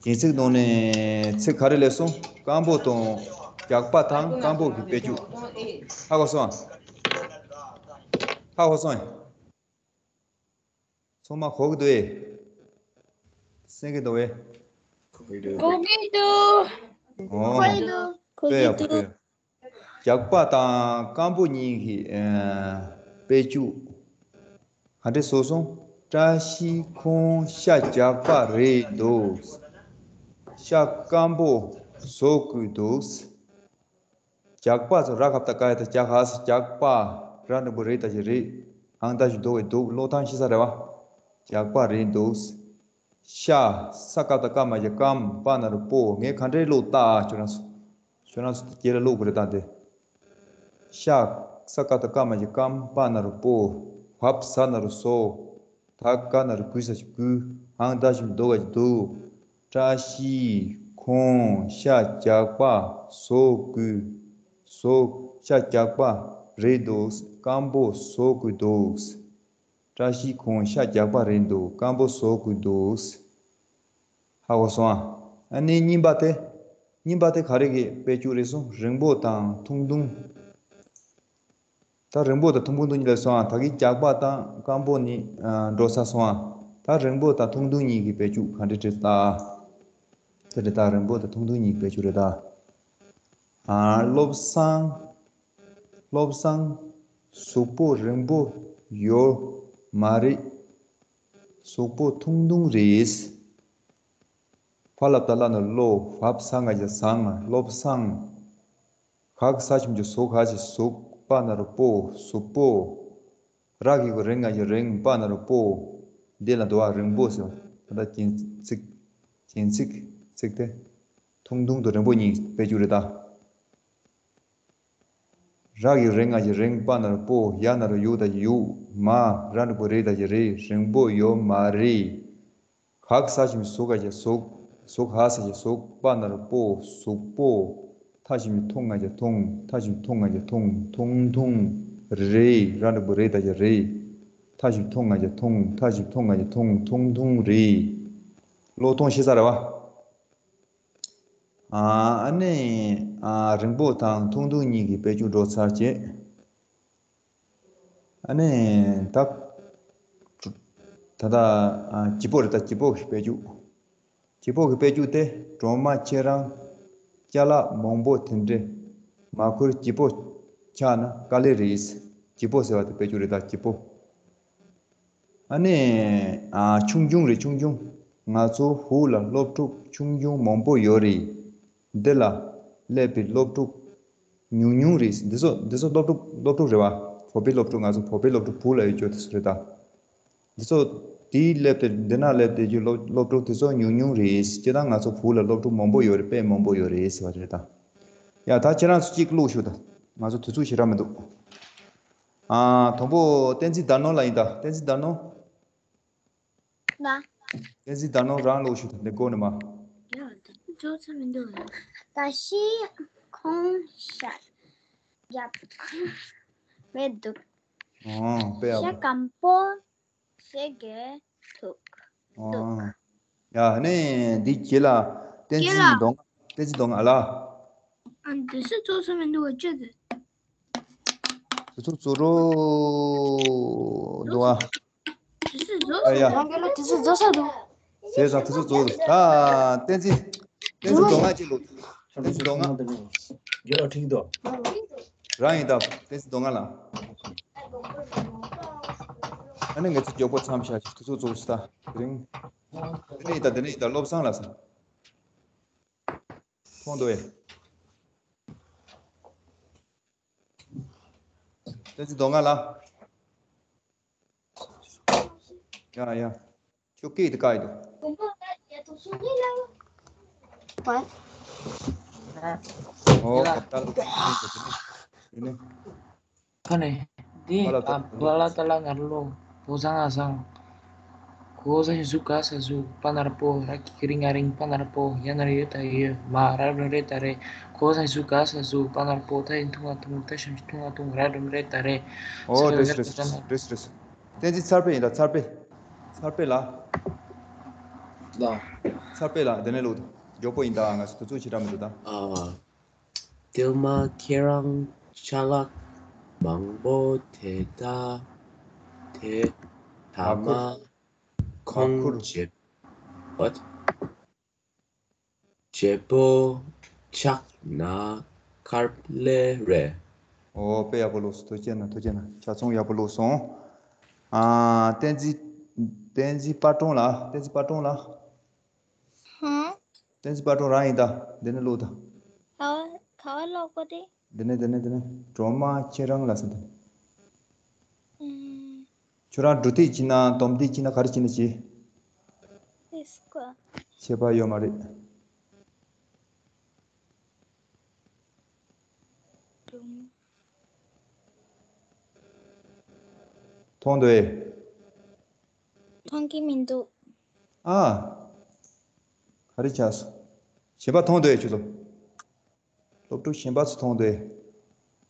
རྒྱན་ཚིག་ནང་ནས་ཚིག་ག་རེ་སླེབས་སོང་། སྐམ་པོ་དང་། རྒྱགས་པ་དང་སྐམ་པོ་གི་དཔེ་བཅུ། ཧ་གོ་སོང་། ཧ་གོ་སོང་། ཚང་མ་གོ་གི་འདུག་ཨེ། གསན་གི་འདུག་ཨེ། གོ་གི་འདུག་འོ། གོ་གི་འདུག་གོ་གི་འདུག་རྒྱགས་པ་དང་སྐམ་པོ་གཉིས་ཀྱི་ཨ་དཔེ་བཅུ་ག་འདྲས་བཟོས་སོང་། བཀྲ་ཤིས་ཁོང་ཤ་རྒྱགས་པ་རེད་འདུག་ཤ་སྐམ་པོ་བཟོ་དགོས་འདུག་རྒྱགས་པ་ཚོ་ར་ག་བཏགས་རྐ་ཡ་བཏགས་རྐྱ། ག་ས་རྒྱགས་པ། ར་འགྲེང་བུ་རེ་ད་ཞིག་རེད། འང་ད་ཞིག་འདོགས་པའི་འདུག་ཀློག་སྟངས་ཤེས་ས་རེད་བ། རྒྱགས་པ་རེད་འདུག་ཤ། ས་ཀ་བཏགས་སྐ་མ་ཞབས་ཀྱུ་སྐམ། པ་ན་རོ་པོ། ངས་ག་འདྲའི་ཀློག་ལྟ་ཨ། ཁྱོད་རང་ཚོ། ཁྱོད་རང་ཚོ་དེ་རྗེས་ལ་ཀློག་དགོས་རེད་ད་དེ། ཤ། ས་ཀ་བཏགས་སྐ་མ་ཞབས་ཀྱུ་སྐམ། པ་ན་རོ་པོ། བ་བ་ས་ན་རོ་བཟོ། ད་ག་ན་རོ་གུ་ས་ཞབས་ཀྱུ་གུ། འང་ད་ཞབས་ཀྱུ་འདོགས་པ་ཞིག་འདུག་བཀྲ་ཤིས་ ཁོང་ཤ་རྒྱགས་པ་བཟོ་དགོས། བཟོ། ཤ་རྒྱགས་པ་རེད་འདུག་སྐམ་པོ་བཟོ་དགོས་འདུག་བཀྲ་ཤིས་ཁོང་ཤ་རྒྱགས་པ་རེད་འདུག་སྐམ་པོ་བཟོ་དགོས་འདུག་ཧ་གོ་སོང་ཨ། ཨ་ནི་གཉིས་པ་དེ། གཉིས་པ་དེ་ག་རེ་གི་དཔེ་བཅུ་རེད་སོང་། རིང་པོ་དང་ཐུང་ཐུང་། ད་རིང་པོ་དང་ཐུང་ཐུང་གཉིས་ལས་སོང་ཨ། ད་གི་རྒྱགས་པ་དང་སྐམ་པོ་གཉིས་འགྲོ་ས་སོང་ཨ། ད་རིང་པོ་དང་ཐུང་ཐུང་གཉིས་ཀྱི་དཔེ་བཅུ་ག་འདྲ་བྲིས་ད། དེ་རེད་ད། རིང་པོ་དང་ཐུང་ཐུང་གཉིས་ཀྱི་དཔེ་བཅུ་རེད་ད། ཨ། བློ་བཟང་། བློ་བཟང་། གཟུགས་པོ་རིང་པོ་ཡོད་མ་རེད། གཟུགས་པོ་ཐུང་ཐུང་རེད། ཕ་ལ་བཏགས་ལ་ན་བློ། བ་བ་ས་ང་བཞག་བཟང་། བློ་བཟང་། ག་གི་ས་ཞབས་ཀྱུ་གཟུགས། ག་ཞབས་ཀྱུ་གཟུགས། པ་ན་རོ་པོ། གཟུགས་པོ། ར་གི་གུ་རེ་ང་བཞག་རིང་། པ་ན་རོ་པོ། འདི་ལ་འདུག་བ། རིང་པོ་ཟེར་བ། ད་ལྟ་རྒྱན་ཚིག་རྒྱན་ཚིག་ཚིག་དེ། ཐུང་ཐུང་དང་རིང་པོ་གཉིས་དཔེ་བཅུ་རེད་ད། ར་གི་རེ་ང་བཞག་རིང་། པ་ན་རོ་པོ། ཡ་ན་རོ་ཡུ་ད་བཞག་ཡུག་མ། ར་འགྲེང་བུ་རེ་ད་བཞག་རེད། རིང་པོ་ཡོད་མ་རེད། ག་གི་ས་ཞབས་ཀྱུ་གཟུགས། ག་ཞབས་ཀྱུ་གཟུགས། ག་ས་ཞབས་ཀྱུ་གཟུགས། པ་ན་རོ་པོ། གཟུགས་པོ། ཐ་ཞབས་ཀྱུ་ཐུང་། ང་བཞག་ཐུང་། ཐ་ཞབས་ཀྱུ་ཐུང་། ང་བཞག་ཐུང་། ཐུང་ཐུང་རེད། ར་འགྲེང་བུ་རེ་ད་བཞག་རེད། ཐ་ཞབས་ཀྱུ་ཐུང་། ང་བཞག་ཐུང་། ཐ་ཞབས་ཀྱུ་ཐུང་། ང་བཞག་ཐུང་། ཐུང་ཐུང་རེད། བློ་གཏོང་ཤེས་ས་རེད་བ། ཨ་ནི། ཨ། རིང་པོ་དང་ཐུང་ཐུང་གཉིས་ཀྱི་དཔེ་བཅུ་འགྲོ་ཚར་བྱས། ཨ་ནི། ད། ད་ལྟ། ཨ། སྐྱིད་པོ་རེད་ད། སྐྱིད་པོ་གི་དཔེ་བཅུ། སྐྱིད་པོ་གི་དཔེ་བཅུ་དེ། སྒྲོལ་མ་ཁྱེད་རང་ཅ་ལག་མང་པོ་དེ་འདྲ་མ་ཁུར་སྐྱིད་པོ་ཆགས་ན་དཀའ་ལས་རེད། སྐྱིད་པོ་ཟེར་བ་དེ་དཔེ་བཅུ་རེད་ད། སྐྱིད་པོ། ཨ་ནི། ཨ། ཆུང་ཆུང་རེད། ཆུང་ཆུང་། ང་ཚོ་ཧུ་ལ་སློབ་ཕྲུག་ཆུང་ཆུང་མང་པོ་ཡོད་རེད། འདི་ལ་སླེབས་པའི་སློབ་ཕྲུག་ཉུང་ཉུང་རེད། འདི་ཚོ་འདི་ཚོ་སློབ་ཕྲུག་སློབ་ཕྲུག་རེད་བ། བོད་པའི་སློབ་ཕྲུག་ང་ཚོ་བོད་པའི་སློབ་ཕྲུག་བུ་ལ་ཡོད་ཅོ་དེ་ཚོ་རེད་ད། འདི་ཚོ་དེའི་སླེབས་ཏེ་འདི་ན་སླེབས་ཏེ་རྒྱུ་སློབ་སློབ་ཕྲུག་དེ་ཚོ་ཉུང་ཉུང་རེད། སྤྱིར་བཏང་ང་ཚོ་བོད་ལ་སློབ་ཕྲུག་མང་པོ་ཡོད་རེད། དཔེ་མང་པོ་ཡོད་རེད་ཟེར་བ་རེད་ད། ཡ་ད་ཁྱེད་རང་ཚོ་གཅིག་བླུགས་ཤོག་ད། ང་ཚོ་དུས་ཚོད་ཞེ་དྲག་མི་འདུག་ཨ། དང་པོ་བསྟན་འཛིན་དར་ནོ་ལ་ཡིན་ད། བསྟན་འཛིན་དར་ནོ། ང་། བསྟན་འཛིན་དར་ནོ་རང་བླུགས་ཤོག་ད། འདི་སྒོ་ནས་མ། ཡ་ད་ཅོ་ཚ་མི་འདུག་ད་ཤི་ཁོང་ཤ་རྒྱབ་མེད་འདུག་ཨོ་དཔེ་ཡག་པོ། ཤ་སྐམ་པོ། ཞེ་གི་ཐུག་ཨོ། ཡ་ནས་འདི་ཁྱེད་ལ་བསྟན་འཛིན་གདོང་། བསྟན་འཛིན་གདོང་ང་ལ། ཨ་འདི་སུ་ཚོགས་སུ་མི་འདུག་བ་ཅི་འདི། དུས་ཚོད་རྫོགས་འགྲོ་འདུག་ཨ། དུས་ཚོད་རྫོགས་ཨ་ཡ། སོང་། རང་གི་ལ་དུས་ཚོད་རྫོགས་ས་འདུག་བྱས་ཙང་དུས་ཚོད་རྫོགས་འདུག་ད་བསྟན་འཛིན། བསྟན་འཛིན་གདོང་ང་ཅིག་ལོ། བསྟན་འཛིན་གདོང་ང་། རྒྱལ་ལ་ཁྲིད་དོ། རང་ཡིན་ད་བསྟན་འཛིན་གདོང་ང་ལ། ཨ་ནི་ང་ཚོ་མགྱོགས་པོ་མཚམས་བཞག་དུས་ཚོད་རྫོགས་སོང་ད་དེ་རིང་། དེ་ནས་ཡིན་ད་དེ་ནས་ཡིན་ད་བློ་བཟང་ལགས་སོ། མཐོང་འདུག་ཨེ། བསྟན་འཛིན་གདོང་ང་ལ། ཡ་ཡ། ཁྱོད་སྐད་དེ་བཀག་ཡི་འདུག་ཨོ་ཁ་བཏགས་ལ་ཡིན་ནི། ཁ་ནས་འདི་ཨ་བ་ལ་ཏ་ལ་ང་རོ་ལོ་བོ་ཚང་ང་སང་། གོ་ས་ཞབས་ཀྱུ་ག་ས་གཟུགས། པ་ན་རོ་པོ། ར་གི་གུ་རི་ང་རིང་། པ་ན་རོ་པོ། ཡ་ན་རོ་ཡོ་ད་ཡོད་མ། ར་རོ་རེ་ད་རེད། གོ་ས་ཞབས་ཀྱུ་ག་ས་གཟུགས། པ་ན་རོ་པོ། ཐ་ཞབས་ཀྱུ་ཐུང་ང་ཐུང་། ཐ་ཞབས་ཀྱུ་ཐུང་ང་ཐུང་། ར་འགྲེང་བུ་རེ་ད་རེད། ཨོ་རེད་རེད་རེད་རེད། བསྟན་འཛིན་ཚར་དཔེ་ཡིན་ད། ཚར་དཔེ། ཚར་དཔེ་ལ། ལ། ཚར་དཔེ་ལ་དེ་ནས་ལོ། མགྱོགས་པོ་ཡིན་ད། ང་ཚོ་དུས་ཚོད་ཞེ་དྲག་མི་འདུག་ད། ཨ། ཏིལ་མ་ཁྱེད་རང་ཅ་ལག་མང་པོ་དེ་ད་དེ་ཐ་མ་མ་ཁུར་ཁོང་ཁུར་བརྗེ་བ་བརྗེ་པོ་ཆགས་ན་དཀའ་ལས་རེད། ཨོ་དཔེ་ཡག་པོ་ལོ་སོང་། ཐུགས་རྗེ་གནང་། ཐུགས་རྗེ་གནང་། ཆ་ཚང་ཡག་པོ་ལོ་སོང་། ཨ། བསྟན་འཛིན། བསྟན་འཛིན་དཔལ་སྒྲོན་ལགས། བསྟན་འཛིན་དཔལ་སྒྲོན་ལགས། ཧུམ། བསྟན་འཛིན་དཔལ་སྒྲོན་རང་ཡིན་ད། འདི་ནས་ཀློག་ད། ག་བ་ག་བ་ཀློག་གོ་དེ། འདི་ནས་འདི་ནས་འདི་ནས། སྒྲོལ་མ་ཁྱེད་རང་ལ་ཟེར་ད། ཨུམ། ཁྱོད་རང་འབྲུ་ཐིག་བྱིན་ན་སྡོམ་ཐིག་བྱིན་ན་ག་རེ་བྱིན་ན་བྱེད། ཨིས་ཀ་ཁྱད་པར་ཡོད་མ་རེད། མཐོང་འདུག་ཨེ། མཐོང་གི་མི་འདུག་ཨ། ག་རེ་ཆགས་སོང་། གཞན་པ་མཐོང་འདུག་ཨེ། ཁྱོད་ཚོ། སློབ་ཕྲུག་གཞན་པ་ཚོ་མཐོང་འདུག་ཨེ།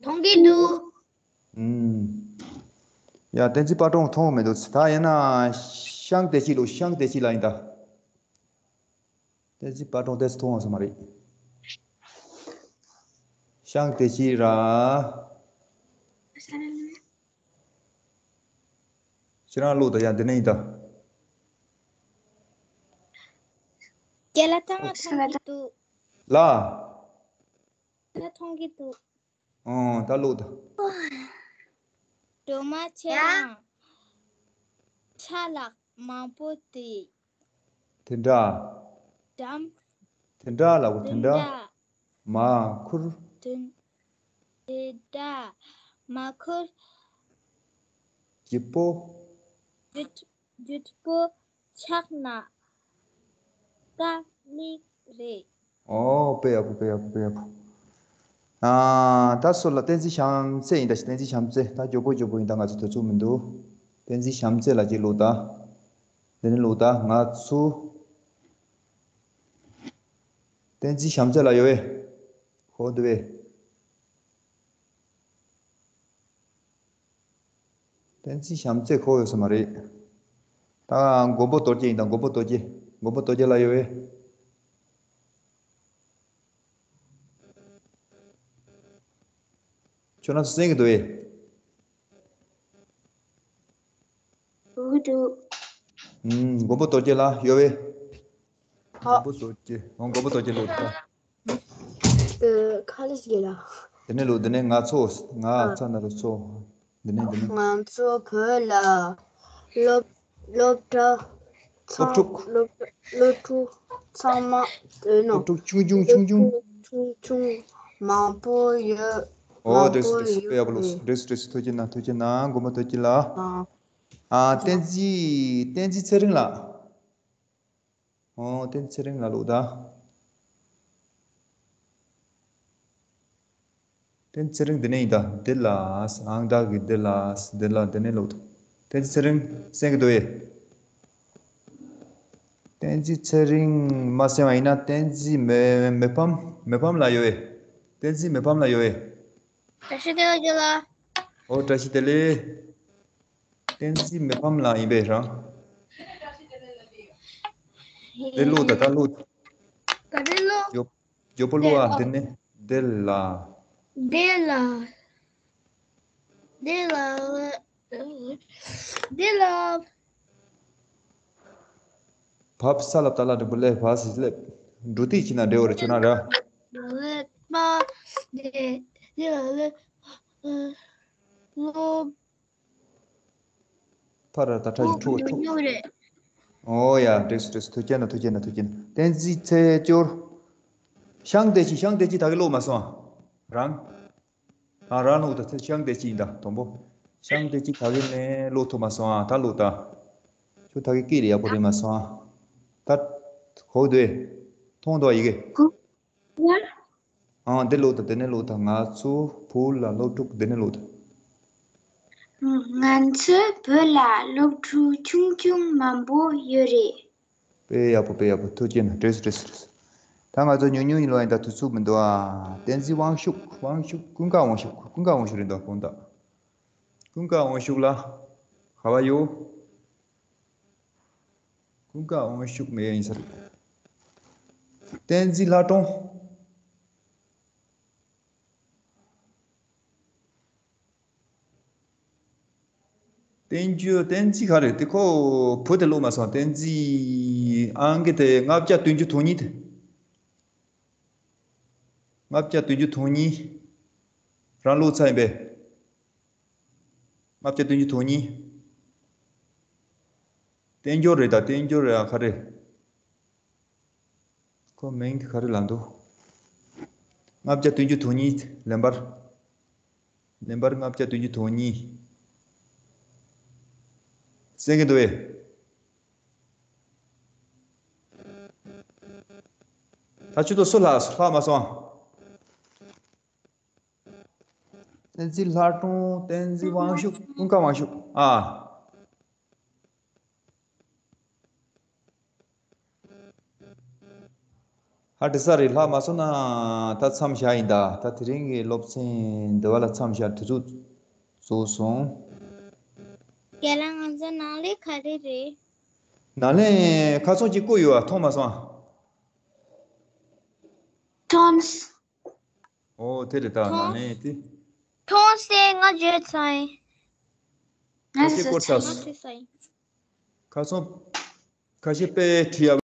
མཐོང་གི་འདུག་ཨུམ། ཡ། བསྟན་འཛིན་དཔལ་སྒྲོན་མཐོང་མི་འདུག་ད་ཡིན་ན་ཤང་བདེ་སྐྱིད་ལོ། ཤང་བདེ་སྐྱིད་ལ་ཡིན་ད། བསྟན་འཛིན་དཔལ་སྒྲོན་དེ་ཚོ་མཐོང་བ་ས་མ་རེད། ཤང་བདེ་སྐྱིད་ར། ཁྱེད་རང་ཀློག་ད། ཡ། འདི་ནས་ཡིན་ད། རྒན་ལགས། ད་ང་མཐོང་གི་འདུག་ལ། ད་མཐོང་གི་འདུག་ཨོ། ད་ཀློག་ད། སྒྲོལ་མ་ཁྱེད་རང་ཆ་ལག་མང་པོ་དེ། དེ་འདྲ། འགྲམ། དེ་འདྲ་ལ་གོ། དེ་དེ་འདྲ། འདྲ། མ་ཁུར། དེ། དེ་འདྲ། མ་ཁུར། བརྒྱུད་པོ། བརྒྱུད། བརྒྱུད་པོ་ཆག་ན་དཀའ་ལས་རེད། ཨོ། དཔེ་ཡག་པོ། དཔེ་ཡག་པོ། དཔེ་ཡག་པོ། ཨ། ད་སུ་ལ། བསྟན་འཛིན་བྱམས་བརྩེ་ཡིན་ད། བསྟན་འཛིན་བྱམས་བརྩེ། ད་མགྱོགས་པོ་མགྱོགས་པོ་ཡིན་ད། ང་ཚོ་དུས་ཚོད་མི་འདུག་བསྟན་འཛིན་བྱམས་བརྩེ་ལ་ཅིག་ཀློག་ད། དེ་ནས་ཀློག་ད། ང་ཚོ། བསྟན་འཛིན་བྱམས་བརྩེ་ལ་ཡོད་པས། ཧོ་འདུག་པས། བསྟན་འཛིན་བྱམས་བརྩེ་ཁོ་ཡོད་ས་མ་རེད། ད་མགོན་པོ་རྡོ་རྗེ་ཡིན་ད། མགོན་པོ་རྡོ་རྗེ། མགོན་པོ་རྡོ་རྗེ་ལ་ཡོད་པས། ཁྱོད་རང་ཚོ་གསན་གྱི་འདུག་པས། འདུག་འདུག་ཨུམ། མགོན་པོ་རྡོ་རྗེ་ལ་ཡོད་པས། ཧ། མགོན་པོ་རྡོ་རྗེ། ཨོ། མགོན་པོ་རྡོ་རྗེ་ལོ་ད། ཨ། ཁ་ལས་ཀྱི་ལ། དེ་ནས་ལོ། དེ་ནས་ང་ཚོ། ང་ཚ་ན་རུ་ཚོ། དེ་ནས་དེ་ནས། ང་ཚོ་བོད་ལ་སློབ། སློབ་གྲྭ། སློབ་ཕྲུག་སློབ། སློབ་ཕྲུག་ཚང་མ། ཨེ། ནོ། སློབ་ཕྲུག་ཆུང་ཆུང་ཆུང་ཆུང་། ཆུང་ཆུང་མང་པོ་ཡོད། ཨོ། མང་པོ་འགྲིགས་སོང་འགྲིགས་སོང་། ཡོད། དཔེ་ཡག་པོ་ལོ། འགྲིགས་སོང་འགྲིགས་སོང་། ཐུགས་རྗེ་གནང་། ཐུགས་རྗེ་གནང་། མགོན་པོ་རྡོ་རྗེ་ལ། ཨ། ཨ། བསྟན་འཛིན། བསྟན་འཛིན་ཚེ་རིང་ལགས། ཨོ། བསྟན་འཛིན་ཚེ་རིང་ལ་ཀློག་ད། བསྟན་འཛིན་ཚེ་རིང་འདི་ནས་ཡིན་ད། འདི་ལ། ཨང་རྟགས་ཀྱི་འདི་ལ། འདི་ལ། འདི་ནས་ཀློག་ད། བསྟན་འཛིན་ཚེ་རིང་གསན་གྱི་འདུག་པས། བསྟན་འཛིན་ཚེ་རིང་མ་གསན་པ་ཡིན་ན། བསྟན་འཛིན་མི། མི་ཕམ། མི་ཕམ་ལ་ཡོད་པས། བསྟན་འཛིན་མི་ཕམ་ལ་ཡོད་པས། བཀྲ་ཤིས་བདེ་ལེགས་རྒན་ལགས། ཨོ། བཀྲ་ཤིས་བདེ་ལེགས། བསྟན་འཛིན་མི་ཕམ་ལགས་ཡིན་པས་རང་། འདི་ཀློག་ད། ད་ཀློག་ད། ག་རེ་ཀློག་མགྱོགས་པོ་ཀློག་ཨ། འདི་ནས། འདི་ལ། འདི་ལ། འདི་ལ། འདི་ལ། བབས་ས་ལ་བཏགས་ལ་འགྲེང་བུ་ལས། བ་ཟེར་སླེབས། འབྲུ་ཏིག་ཅིག་ན་འགྲེང་བུ་རེད། ཁྱོད་རང་ར། ལ་ལ་པ། འདི། འདི་ལ་ལ། ལོ། ཕ་ར་ད་ཁྲ་ཡི་ཕྲུ་གུ། ཕྲུ་གུ། ཉོ་རེད། ཨོ་ཡ། འགྲིགས་སོང་འགྲིགས་སོང་། ཐུགས་རྗེ་གནང་། ཐུགས་རྗེ་གནང་། ཐུགས་རྗེ་གནང་། བསྟན་འཛིན་ཚེས་སྐྱོར། ཤང་བདེ་སྐྱིད། ཤང་བདེ་སྐྱིད་ད་གིན་ཀློག་མ་སོང་ཨ། རང་། ཨ། རང་ཀློག་ད། ཤང་བདེ་སྐྱིད་ཡིན་ད་དང་པོ། ཤང་བདེ་སྐྱིད་ད་གིན་ནས་ཀློག་ཐུབ་མ་སོང་ཨ། ད་ཀློག་ད། ཁྱོད་ད་གིན་སྐད་ལས་ཡག་པོ་རེད་མ་སོང་ཨ། ད་གོ་འདུག་པས། མཐོང་འདུག་པ་ཡི་གེ། ཨང་། འདི་ཀློག་ད། དེ་ནས་ཀློག་ད། ང་ཚོ་བོད་ལ་སློབ་ཕྲུག་འདི་ནས་ཀློག་ད། ང་ཚོ་བོད་ལ་སློབ་ཕྲུག་ཆུང་ཆུང་མང་པོ་ཡོད་རེད། དཔེ་ཡག་པོ། དཔེ་ཡག་པོ། ཐུགས་རྗེ་གནང་། འགྲིགས་སོང་འགྲིགས་སོང་འགྲིགས་སོང་། ད་ང་ཚོ་ཉུང་ཉུང་ཡིན་ལོ། ཡིན་ད། དུས་ཚོད་མི་འདུག་ཨ། བསྟན་འཛིན་དབང་ཕྱུག་དབང་ཕྱུག་ཀུན་དགའ་དབང་ཕྱུག་ཀུན་དགའ་དབང་ཕྱུག་རེད་འདུག་དགོངས་དག་ཀུན་དགའ་དབང་ཕྱུག་ལགས། ག་པར་ཡོད། ཀུན་དགའ་དབང་ཕྱུག་མེད་ཡིན་ས་རེད། བསྟན་འཛིན་ལྷ་སྒྲོན། བསྟན་འཛིན། བསྟན་འཛིན་ག་རེ་རེད། དེ་ཁོ་བོད་དེ་ཀློག་མ་སོང་། བསྟན་འཛིན། ཨང་ཀི་དེ་ལྔ་བརྒྱ་བདུན་ཅུ་དོན་གཉིས་དེ། ལྔ་བརྒྱ་བདུན་ཅུ་དོན་གཉིས། རང་ཀློག་ཚར་ཡིན་པས། ལྔ་བརྒྱ་བདུན་ཅུ་དོན་གཉིས། བསྟན་འགྱུར་རེད་ད། བསྟན་འགྱུར་རེད་ཨ། ག་རེ། ཁོ་མིང་དེ་ག་རེ་ལབ་འདུག་ལྔ་བརྒྱ་བདུན་ཅུ་དོན་གཉིས། ལན་པར། ལན་པར་ལྔ་བརྒྱ་བདུན་ཅུ་དོན་གཉིས། གསན་གྱི་འདུག་པས། ད་ཁྱོད་ཚོ་སུ་ལྷག་ལྷག་མ་སོང་། བསྟན་འཛིན་ལྷ་སྒྲོན། བསྟན་འཛིན་དབང་ཕྱུག་ཀུན་དགའ་དབང་ཕྱུག་ཨ། ཧ། དེ་ས་རེད། ལྷག་མ་སོང་ན་ད་མཚམས་བཞག་ཡིན་ད། ད་དེ་རིང་གི་སློབ་ཚན་འདི་བ་ལ་མཚམས་བཞག། དུས་ཚོད་རྫོགས་སོང་། རྒན་ལགས། ང་ཚོ་ནང་ལས་ག་རེ་རེད། ནང་ལས་ཁ་སང་གཅིག་བསྐུར་ཡོད་ཨ། མཐོང་མ་སོང་ཨ། མཐོང་། ཨོ་དེ་རེད་ད། ནང་ལས་དེ། མཐོང་སྟེ་ང་བརྗོད་ཚར་ཡིན། ཁ་ཤས་བསྐུར་ཚར་སོང་། ཁ་སང་ཁ་ཤས་དཔེ་བྲིས་ཡ།